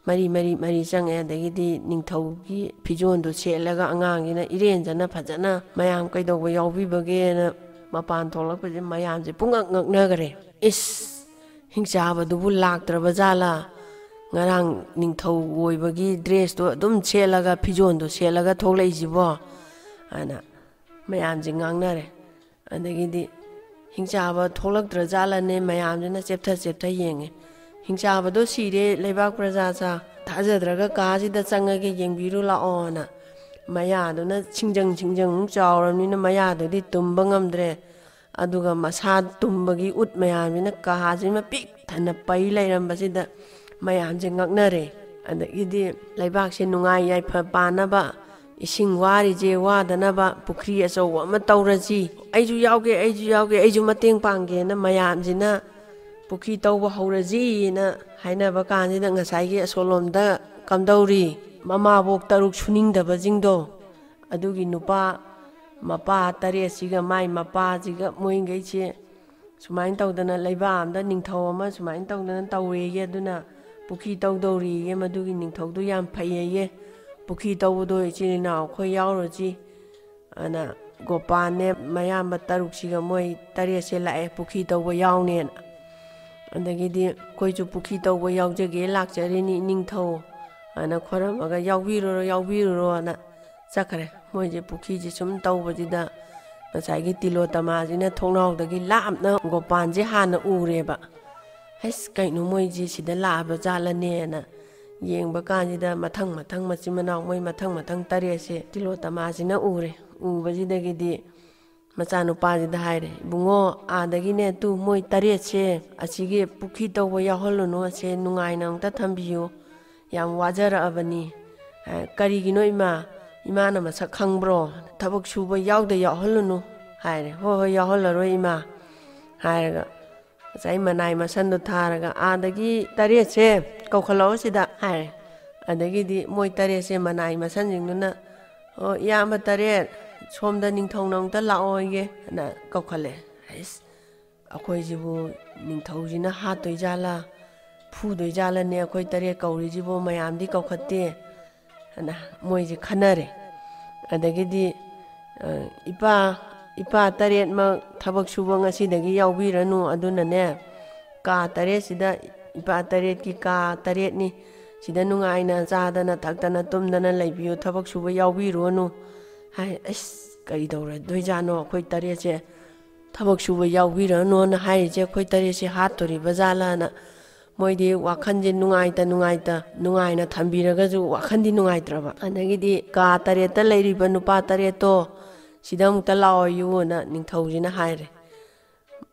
ꯃꯔꯤ, ꯃꯔꯤ, ꯃꯔꯤ ꯆꯪꯉꯛꯑꯦ꯫ ꯑꯗꯒꯤꯗꯤ ꯅꯤꯡꯊꯧꯒꯤ ꯐꯤꯖꯣꯜꯗꯣ ꯁꯦꯠꯂꯒ ꯑꯉꯥꯡꯁꯤꯅ ꯏꯔꯦꯟꯖꯅ ꯐꯖꯅ ꯃꯌꯥꯝ ꯀꯩꯗꯧꯕ ꯌꯥꯎꯕꯤꯕꯒꯦꯅ ꯃꯄꯥꯟ ꯊꯣꯛꯂꯛꯄꯁꯦ ꯃꯌꯥꯝꯁꯦ ꯄꯨꯡꯉꯛ ꯉꯛꯅꯈ꯭ꯔꯦ꯫ "ꯏꯁ! ꯍꯤꯡꯆꯥꯕꯗꯨꯕꯨ ꯂꯥꯛꯇ꯭ꯔꯕ ꯖꯥꯠꯂꯥ? ꯉꯔꯥꯡ ꯅꯤꯡꯊꯧ ꯑꯣꯏꯕꯒꯤ ꯗ꯭ꯔꯦꯁꯇꯣ ꯑꯗꯨꯝ ꯁꯦꯠꯂꯒ, ꯐꯤꯖꯣꯜꯗꯣ ꯁꯦꯠꯂꯒ ꯊꯣꯛꯂꯛꯏꯁꯤꯕꯣ?" ꯍꯥꯏꯅ ꯃꯌꯥꯝꯁꯦ ꯉꯥꯡꯅꯔꯦ꯫ ꯑꯗꯒꯤꯗꯤ ꯍꯤꯡꯆꯥꯕ ꯊꯣꯛꯂꯛꯇ꯭ꯔ ꯖꯥꯠꯂꯅꯦ ꯃꯌꯥꯝꯁꯤꯅ ꯆꯦꯞꯊ ꯆꯦꯞꯊ ꯌꯦꯡꯉꯦ꯫ "ꯍꯤꯡꯆꯥꯕꯗꯣ ꯁꯤꯔꯦ, ꯂꯩꯕꯥꯛ ꯄ꯭ꯔꯖꯥ ꯁꯥ꯫ ꯊꯥꯖꯗ꯭ꯔꯒ ꯀꯥꯁꯤꯗ ꯆꯪꯉꯒꯦ, ꯌꯦꯡꯕꯤꯔꯨ ꯂꯥꯛꯑꯣꯅ" ꯃꯌꯥꯗꯨꯅ ꯁꯤꯡꯖꯪ ꯁꯤꯡꯖꯪ ꯑꯃꯨꯛ ꯆꯥꯎꯔꯕꯅꯤꯅ ꯃꯌꯥꯗꯨꯗꯤ ꯇꯨꯝꯕ ꯉꯝꯗ꯭ꯔꯦ꯫ ꯑꯗꯨꯒ ꯃꯁꯥ ꯇꯨꯝꯕꯒꯤ ꯎꯠ ꯃꯌꯥꯝꯁꯤꯅ ꯀꯥꯁꯤꯃ ꯄꯤꯛ ꯊꯟꯅ ꯄꯩ ꯂꯩꯔꯝꯕꯁꯤꯗ ꯃꯌꯥꯝꯁꯦ ꯉꯛꯅꯔꯦ꯫ ꯑꯗꯒꯤꯗꯤ ꯂꯩꯕꯥꯛꯁꯦ ꯅꯨꯡꯉꯥꯏ ꯌꯥꯏꯐ ꯄꯥꯟꯅꯕ, ꯏꯁꯤꯡ ꯋꯥꯔꯤꯁꯦ ꯋꯥꯗꯅꯕ ꯄꯨꯈ꯭ꯔꯤ ꯑꯆꯧꯕ ꯑꯃ ꯇꯧꯔꯁꯤ, "ꯑꯩꯁꯨ ꯌꯥꯎꯒꯦ, ꯑꯩꯁꯨ ꯌꯥꯎꯒꯦ, ꯑꯩꯁꯨ ꯃꯇꯦꯡ ꯄꯥꯡꯒꯦꯅ" ꯃꯌꯥꯝꯁꯤꯅ ꯄꯨꯈ꯭ꯔꯤ ꯇꯧꯕ ꯍꯧꯔꯁꯤꯅ ꯍꯥꯏꯅꯕ ꯀꯥꯟꯁꯤꯗ ꯉꯁꯥꯏꯒꯤ ꯑꯁꯣꯂꯣꯝꯗ ꯀꯝꯗꯧꯔꯤ ꯃꯃꯥꯕꯣꯛ ꯇꯔꯨꯛ ꯁꯨꯅꯤꯡꯗꯕꯁꯤꯡꯗꯣ, ꯑꯗꯨꯒꯤ ꯅꯨꯄꯥ ꯃꯄꯥ ꯇꯔꯦꯠꯁꯤꯒ ꯃꯥꯏ ꯃꯄꯥꯁꯤꯒ ꯃꯣꯏꯈꯩꯁꯦ ꯁꯨꯃꯥꯏꯅ ꯇꯧꯗꯅ ꯂꯩꯕꯥꯛ ꯑꯝꯗ ꯅꯤꯡꯊꯧ ꯑꯃ ꯁꯨꯃꯥꯏꯅ ꯇꯧꯗꯅ ꯇꯧꯔꯦꯌꯦ꯫ ꯑꯗꯨꯅ ꯄꯨꯈ꯭ꯔꯤ ꯇꯧꯗꯧꯔꯤꯌꯦ, ꯃꯗꯨꯒꯤ ꯅꯤꯡꯊꯧꯗꯨ ꯌꯥꯝ ꯐꯩꯌꯦꯌꯦ꯫ "ꯄꯨꯈ꯭ꯔꯤ ꯇꯧꯕꯗꯣ ꯏꯆꯤꯜ ꯏꯅꯥꯎ ꯑꯩꯈꯣꯏ ꯌꯥꯎꯔꯨꯁꯤ" ꯑꯅ ꯒꯣꯄꯥꯟꯅꯦ ꯃꯌꯥꯝꯕ ꯇꯔꯨꯛꯁꯤꯒ ꯃꯣꯏ ꯇꯔꯦꯠꯁꯦ ꯂꯥꯛꯑꯦ, ꯄꯨꯈ꯭ꯔꯤ ꯇꯧꯕ ꯌꯥꯎꯅꯦꯅ꯫ ꯑꯗꯒꯤꯗꯤ "ꯑꯩꯈꯣꯏꯁꯨ ꯄꯨꯈ꯭ꯔꯤ ꯇꯧꯕ ꯌꯥꯎꯖꯒꯦ ꯂꯥꯛꯆꯔꯤꯅꯤ ꯏꯅꯤꯡꯊꯧ" ꯑꯅ ꯈꯣꯏꯔꯝꯃꯒ "ꯌꯥꯎꯕꯤꯔꯨꯔꯣ, ꯌꯥꯎꯕꯤꯔꯨꯔꯣꯅ" ꯆꯠꯈ꯭ꯔꯦ꯫ ꯃꯣꯏꯁꯦ ꯄꯨꯈ꯭ꯔꯤꯁꯦ ꯁꯨꯝ ꯇꯧꯕꯁꯤꯗ ꯉꯁꯥꯏꯒꯤ ꯇꯤꯂꯣꯇꯃꯥꯁꯤꯅ ꯊꯣꯡꯅꯥꯎꯗꯒꯤ ꯂꯥꯞꯅ ꯒꯣꯄꯥꯟꯁꯦ ꯍꯥꯟꯅ ꯎꯔꯦꯕ꯫ "ꯍꯩꯁ, ꯀꯩꯅꯣ ꯃꯣꯏꯁꯦ ꯁꯤꯗ ꯂꯥꯛꯑꯕ ꯖꯥꯠꯂꯅꯦꯅ" ꯌꯦꯡꯕ ꯀꯥꯟꯁꯤꯗ ꯃꯊꯪ ꯃꯊꯪ ꯃꯆꯤꯟ ꯃꯅꯥꯎ ꯃꯣꯏ ꯃꯊꯪ ꯃꯊꯪ ꯇꯔꯦꯠꯁꯦ ꯇꯤꯂꯣꯇꯃꯥꯁꯤꯅ ꯎꯔꯦ꯫ ꯎꯕꯁꯤꯗꯒꯤꯗꯤ ꯃꯆꯥꯅꯨꯄꯥꯁꯤꯗ ꯍꯥꯏꯔꯦ, "ꯏꯕꯨꯡꯉꯣ, ꯑꯥꯗꯒꯤꯅꯦ ꯇꯨ ꯃꯣꯏ ꯇꯔꯦꯠꯁꯦ ꯑꯁꯤꯒꯤ ꯄꯨꯈ꯭ꯔꯤ ꯇꯧꯕ ꯌꯥꯎꯍꯜꯂꯨꯅꯨ, ꯑꯁꯦ ꯅꯨꯡꯉꯥꯏꯅ ꯑꯃꯨꯛꯇ ꯊꯝꯕꯤꯌꯨ, ꯌꯥꯝ ꯋꯥꯖꯔꯛꯑꯕꯅꯤ꯫" ꯍꯥꯏ, "ꯀꯔꯤꯒꯤꯅꯣ ꯏꯃꯥ? ꯏꯃꯥꯅ ꯃꯁꯛ ꯈꯪꯕ꯭ꯔꯣ? ꯊꯕꯛ ꯁꯨꯕ ꯌꯥꯎꯗ ꯌꯥꯎꯍꯜꯂꯨꯅꯨ" ꯍꯥꯏꯔꯦ꯫ "ꯍꯣꯏ, ꯍꯣꯏ, ꯌꯥꯎꯍꯜꯂꯔꯣꯏ ꯏꯃꯥ" ꯍꯥꯏꯔꯒ, ꯉꯁꯥꯏ ꯃꯅꯥꯏ ꯃꯁꯟꯗꯣ ꯊꯥꯔꯒ, "ꯑꯥꯗꯒꯤ ꯇꯔꯦꯠꯁꯦ ꯀꯧꯈꯠꯂꯛꯑꯣ ꯁꯤꯗ" ꯍꯥꯏꯔꯦ꯫ ꯑꯗꯒꯤꯗꯤ ꯃꯣꯏ ꯇꯔꯦꯠꯁꯦ ꯃꯅꯥꯏ ꯃꯁꯟꯁꯤꯡꯗꯨꯅ, "ꯑꯣ, ꯏꯌꯥꯝꯕ ꯇꯔꯦꯠ, ꯁꯣꯝꯗ ꯅꯤꯡꯊꯧꯅ ꯑꯃꯨꯛꯇ ꯂꯥꯛꯑꯣꯌꯦ" ꯍꯥꯏꯅ ꯀꯧꯈꯠꯂꯦ꯫ "ꯑꯩꯁ, ꯑꯩꯈꯣꯏꯁꯤꯕꯨ ꯅꯤꯡꯊꯧꯁꯤꯅ ꯍꯥꯠꯇꯣꯏ ꯖꯥꯠꯂꯥ, ꯐꯨꯗꯣꯏ ꯖꯥꯠꯂꯅꯦ? ꯑꯩꯈꯣꯏ ꯇꯔꯦꯠ ꯀꯧꯔꯤꯁꯤꯕꯨ ꯃꯌꯥꯝꯗꯤ ꯀꯧꯈꯠꯇꯦ" ꯑꯅ ꯃꯣꯏꯁꯦ ꯈꯟꯅꯔꯦ꯫ ꯑꯗꯒꯤꯗꯤ, ꯑ, "ꯏꯄꯥ, ꯏꯄꯥ ꯇꯔꯦꯠꯃꯛ ꯊꯕꯛ ꯁꯨꯕ ꯉꯁꯤꯗꯒꯤ ꯌꯥꯎꯕꯤꯔꯅꯨ, ꯑꯗꯨꯅꯅꯦ, ꯀꯥ ꯇꯔꯦꯠꯁꯤꯗ, ꯏꯄꯥ ꯇꯔꯦꯠꯀꯤ ꯀꯥ ꯇꯔꯦꯠꯅꯤ, ꯁꯤꯗ ꯅꯨꯡꯉꯥꯏꯅ ꯆꯥꯗꯅ ꯊꯛꯇꯅ ꯇꯨꯝꯗꯅ ꯂꯩꯕꯤꯌꯨ, ꯊꯕꯛ ꯁꯨꯕ ꯌꯥꯎꯕꯤꯔꯨꯔꯅꯨ" ꯍꯥꯏ꯫ "ꯑꯁ, ꯀꯔꯤ ꯇꯧꯔꯗꯣꯏꯖꯥꯠꯅꯣ? ꯑꯩꯈꯣꯏ ꯇꯔꯦꯠꯁꯦ ꯊꯕꯛ ꯁꯨꯕ ꯌꯥꯎꯕꯤꯔꯅꯣꯅ ꯍꯥꯏꯔꯤꯁꯦ, ꯑꯩꯈꯣꯏ ꯇꯔꯦꯠꯁꯦ ꯍꯥꯠꯇꯣꯔꯤꯕ ꯖꯥꯠꯂꯥꯅ" ꯃꯣꯏꯗꯤ ꯋꯥꯈꯜꯁꯦ ꯅꯨꯡꯉꯥꯏꯇ ꯅꯨꯡꯉꯥꯏꯇ, ꯅꯨꯡꯉꯥꯏꯅ ꯊꯝꯕꯤꯔꯒꯁꯨ ꯋꯥꯈꯜꯗꯤ ꯅꯨꯡꯉꯥꯏꯇ꯭ꯔꯕ꯫ ꯑꯗꯒꯤꯗꯤ ꯀꯥ ꯇꯔꯦꯠꯇ ꯂꯩꯔꯤꯕ ꯅꯨꯄꯥ ꯇꯔꯦꯠꯇꯣ ꯁꯤꯗ ꯑꯃꯨꯛꯇ ꯂꯥꯛꯑꯣꯌꯨꯅ ꯅꯤꯡꯊꯧꯁꯤꯅ ꯍꯥꯏꯔꯦ꯫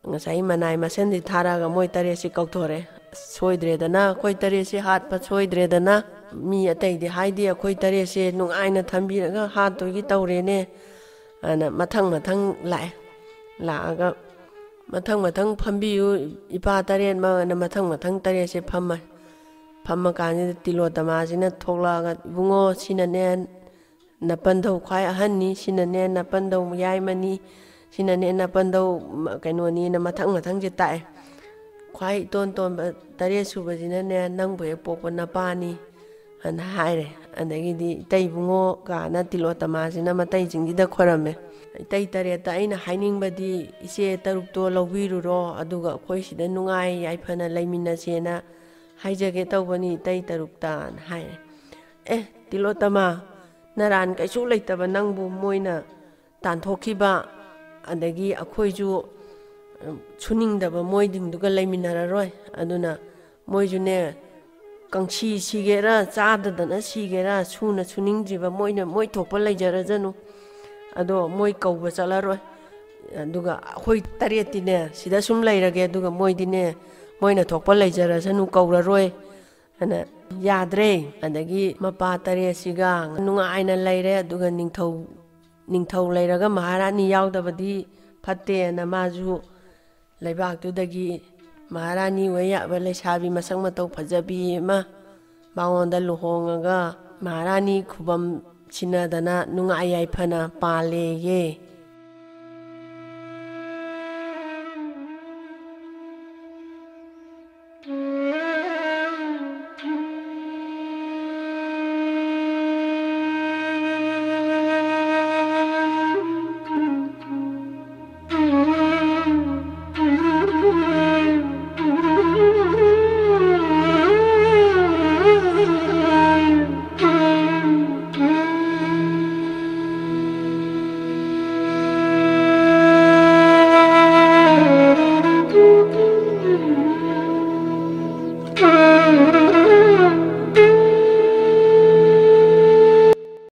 ꯉꯁꯥꯏ ꯃꯅꯥꯏ ꯃꯁꯟꯗꯤ ꯊꯥꯔꯛꯑꯒ ꯃꯣꯏ ꯇꯔꯦꯠꯁꯤ ꯀꯧꯊꯣꯔꯦ꯫ "ꯑꯁ, ꯁꯣꯏꯗ꯭ꯔꯦꯗꯅ, ꯑꯩꯈꯣꯏ ꯇꯔꯦꯠꯁꯤ ꯍꯥꯠꯄ ꯁꯣꯏꯗ꯭ꯔꯦꯗꯅ, ꯃꯤ ꯑꯇꯩꯗꯤ ꯍꯥꯏꯗꯦ, ꯑꯩꯈꯣꯏ ꯇꯔꯦꯠꯁꯦ ꯅꯨꯡꯉꯥꯏꯅ ꯊꯝꯕꯤꯔꯒ ꯍꯥꯠꯇꯣꯏꯒꯤ ꯇꯧꯔꯦꯅꯦ" ꯑꯅ ꯃꯊꯪ ꯃꯊꯪ ꯂꯥꯛꯑꯦ꯫ ꯂꯥꯛꯑꯒ, "ꯃꯊꯪ ꯃꯊꯪ ꯐꯝꯕꯤꯌꯨ, ꯏꯄꯥ ꯇꯔꯦꯠꯃꯛ" ꯑꯅ ꯃꯊꯪ ꯃꯊꯪ ꯇꯔꯦꯠꯁꯦ ꯐꯝꯃꯦ꯫ ꯐꯝꯃ ꯀꯥꯟꯁꯤꯗ ꯇꯤꯂꯣꯇꯃꯥꯁꯤꯅ ꯊꯣꯛꯂꯛꯑꯒ, "ꯏꯕꯨꯡꯉꯣ, ꯁꯤꯅꯅꯦ ꯅꯄꯟꯗꯧ ꯈ꯭ꯋꯥꯏ ꯑꯍꯟꯅꯤ, ꯁꯤꯅꯅꯦ ꯅꯄꯟꯗꯧ ꯌꯥꯏꯃꯅꯤ, ꯁꯤꯅꯅꯦ ꯅꯄꯟꯗꯧ ꯃ-, ꯀꯩꯅꯣꯅꯤꯅ" ꯃꯊꯪ ꯃꯊꯪꯁꯦ ꯇꯥꯛꯑꯦ꯫ "ꯈ꯭ꯋꯥꯏ ꯏꯇꯣꯟ ꯇꯣꯟꯕ ꯇꯔꯦꯠ ꯁꯨꯕꯁꯤꯅꯅꯦ ꯅꯪꯕꯨ ꯍꯦꯛ ꯄꯣꯛꯄ ꯅꯄꯥꯅꯤ" ꯑꯅ ꯍꯥꯏꯔꯦ꯫ ꯑꯗꯒꯤꯗꯤ "ꯏꯇꯩ ꯏꯕꯨꯡꯉꯣ" ꯀꯥꯏꯅ ꯇꯤꯂꯣꯇꯃꯥꯁꯤꯅ ꯃꯇꯩꯁꯤꯡꯁꯤꯗ ꯈꯣꯏꯔꯝꯃꯦ꯫ "ꯏꯇꯩ ꯇꯔꯦꯠꯇ ꯑꯩꯅ ꯍꯥꯏꯅꯤꯡꯕꯗꯤ, ꯏꯆꯦ ꯇꯔꯨꯛꯇꯣ ꯂꯧꯕꯤꯔꯨꯔꯣ, ꯑꯗꯨꯒ ꯑꯩꯈꯣꯏ ꯁꯤꯗ ꯅꯨꯡꯉꯥꯏ ꯌꯥꯏꯐꯅ ꯂꯩꯃꯤꯟꯅꯁꯦꯅ ꯍꯥꯏꯖꯒꯦ ꯇꯧꯕꯅꯤ ꯏꯇꯩ ꯇꯔꯨꯛꯇꯅ" ꯍꯥꯏꯔꯦ꯫ "ꯑꯦ, ꯇꯤꯂꯣꯇꯃꯥ, ꯅꯔꯥꯟ ꯀꯩꯁꯨ ꯂꯩꯇꯕ ꯅꯪꯕꯨ ꯃꯣꯏꯅ ꯇꯥꯟꯊꯣꯛꯈꯤꯕ, ꯑꯗꯒꯤ ꯑꯩꯈꯣꯏꯁꯨ, ꯎꯝ, ꯁꯨꯅꯤꯡꯗꯕ ꯃꯣꯏꯁꯤꯡꯗꯨꯒ ꯂꯩꯃꯤꯟꯅꯔꯔꯣꯏ꯫ ꯑꯗꯨꯅ ꯃꯣꯏꯁꯨꯅꯦ, ꯀꯪꯁꯤ ꯁꯤꯒꯦꯔꯥ, ꯆꯥꯗꯗꯅ ꯁꯤꯒꯦꯔꯥ, ꯁꯨꯅ ꯁꯨꯅꯤꯡꯗ꯭ꯔꯤꯕ ꯃꯣꯏꯅ ꯃꯣꯏ ꯊꯣꯛꯄ ꯂꯩꯖꯔꯖꯅꯨ꯫ ꯑꯗꯣ ꯃꯣꯏ ꯀꯧꯕ ꯆꯠꯂꯔꯣꯏ꯫ ꯑꯗꯨꯒ ꯑꯩꯈꯣꯏ ꯇꯔꯦꯠꯇꯤꯅꯦ ꯁꯤꯗ ꯁꯨꯝ ꯂꯩꯔꯒꯦ, ꯑꯗꯨꯒ ꯃꯣꯏꯗꯤꯅꯦ ꯃꯣꯏꯅ ꯊꯣꯛꯄ ꯂꯩꯖꯔꯁꯅꯨ, ꯀꯧꯔꯔꯣꯏ ꯍꯥꯏꯅ ꯌꯥꯗ꯭ꯔꯦ꯫ ꯑꯗꯒꯤ ꯃꯄꯥ ꯇꯔꯦꯠꯁꯤꯒ ꯅꯨꯡꯉꯥꯏꯅ ꯂꯩꯔꯦ꯫ ꯑꯗꯨꯒ ꯅꯤꯡꯊꯧ, ꯅꯤꯡꯊꯧ ꯂꯩꯔꯒ ꯃꯍꯥꯔꯥꯅꯤ ꯌꯥꯎꯗꯕꯗꯤ ꯐꯠꯇꯦꯅ ꯃꯥꯁꯨ ꯂꯩꯕꯥꯛꯇꯨꯗꯒꯤ ꯃꯍꯥꯔꯥꯅꯤ ꯑꯣꯏ ꯌꯥꯕ ꯂꯩꯁꯥꯕꯤ ꯃꯁꯛ ꯃꯇꯧ ꯐꯖꯕꯤ ꯑꯃ ꯃꯉꯣꯟꯗ ꯂꯨꯍꯣꯡꯉꯒ ꯃꯍꯥꯔꯥꯅꯤ ꯈꯨꯕꯝ ꯁꯤꯟꯅꯗꯅ ꯅꯨꯡꯉꯥꯏ ꯌꯥꯏꯐꯅ ꯄꯥꯜꯂꯦꯌꯦ꯫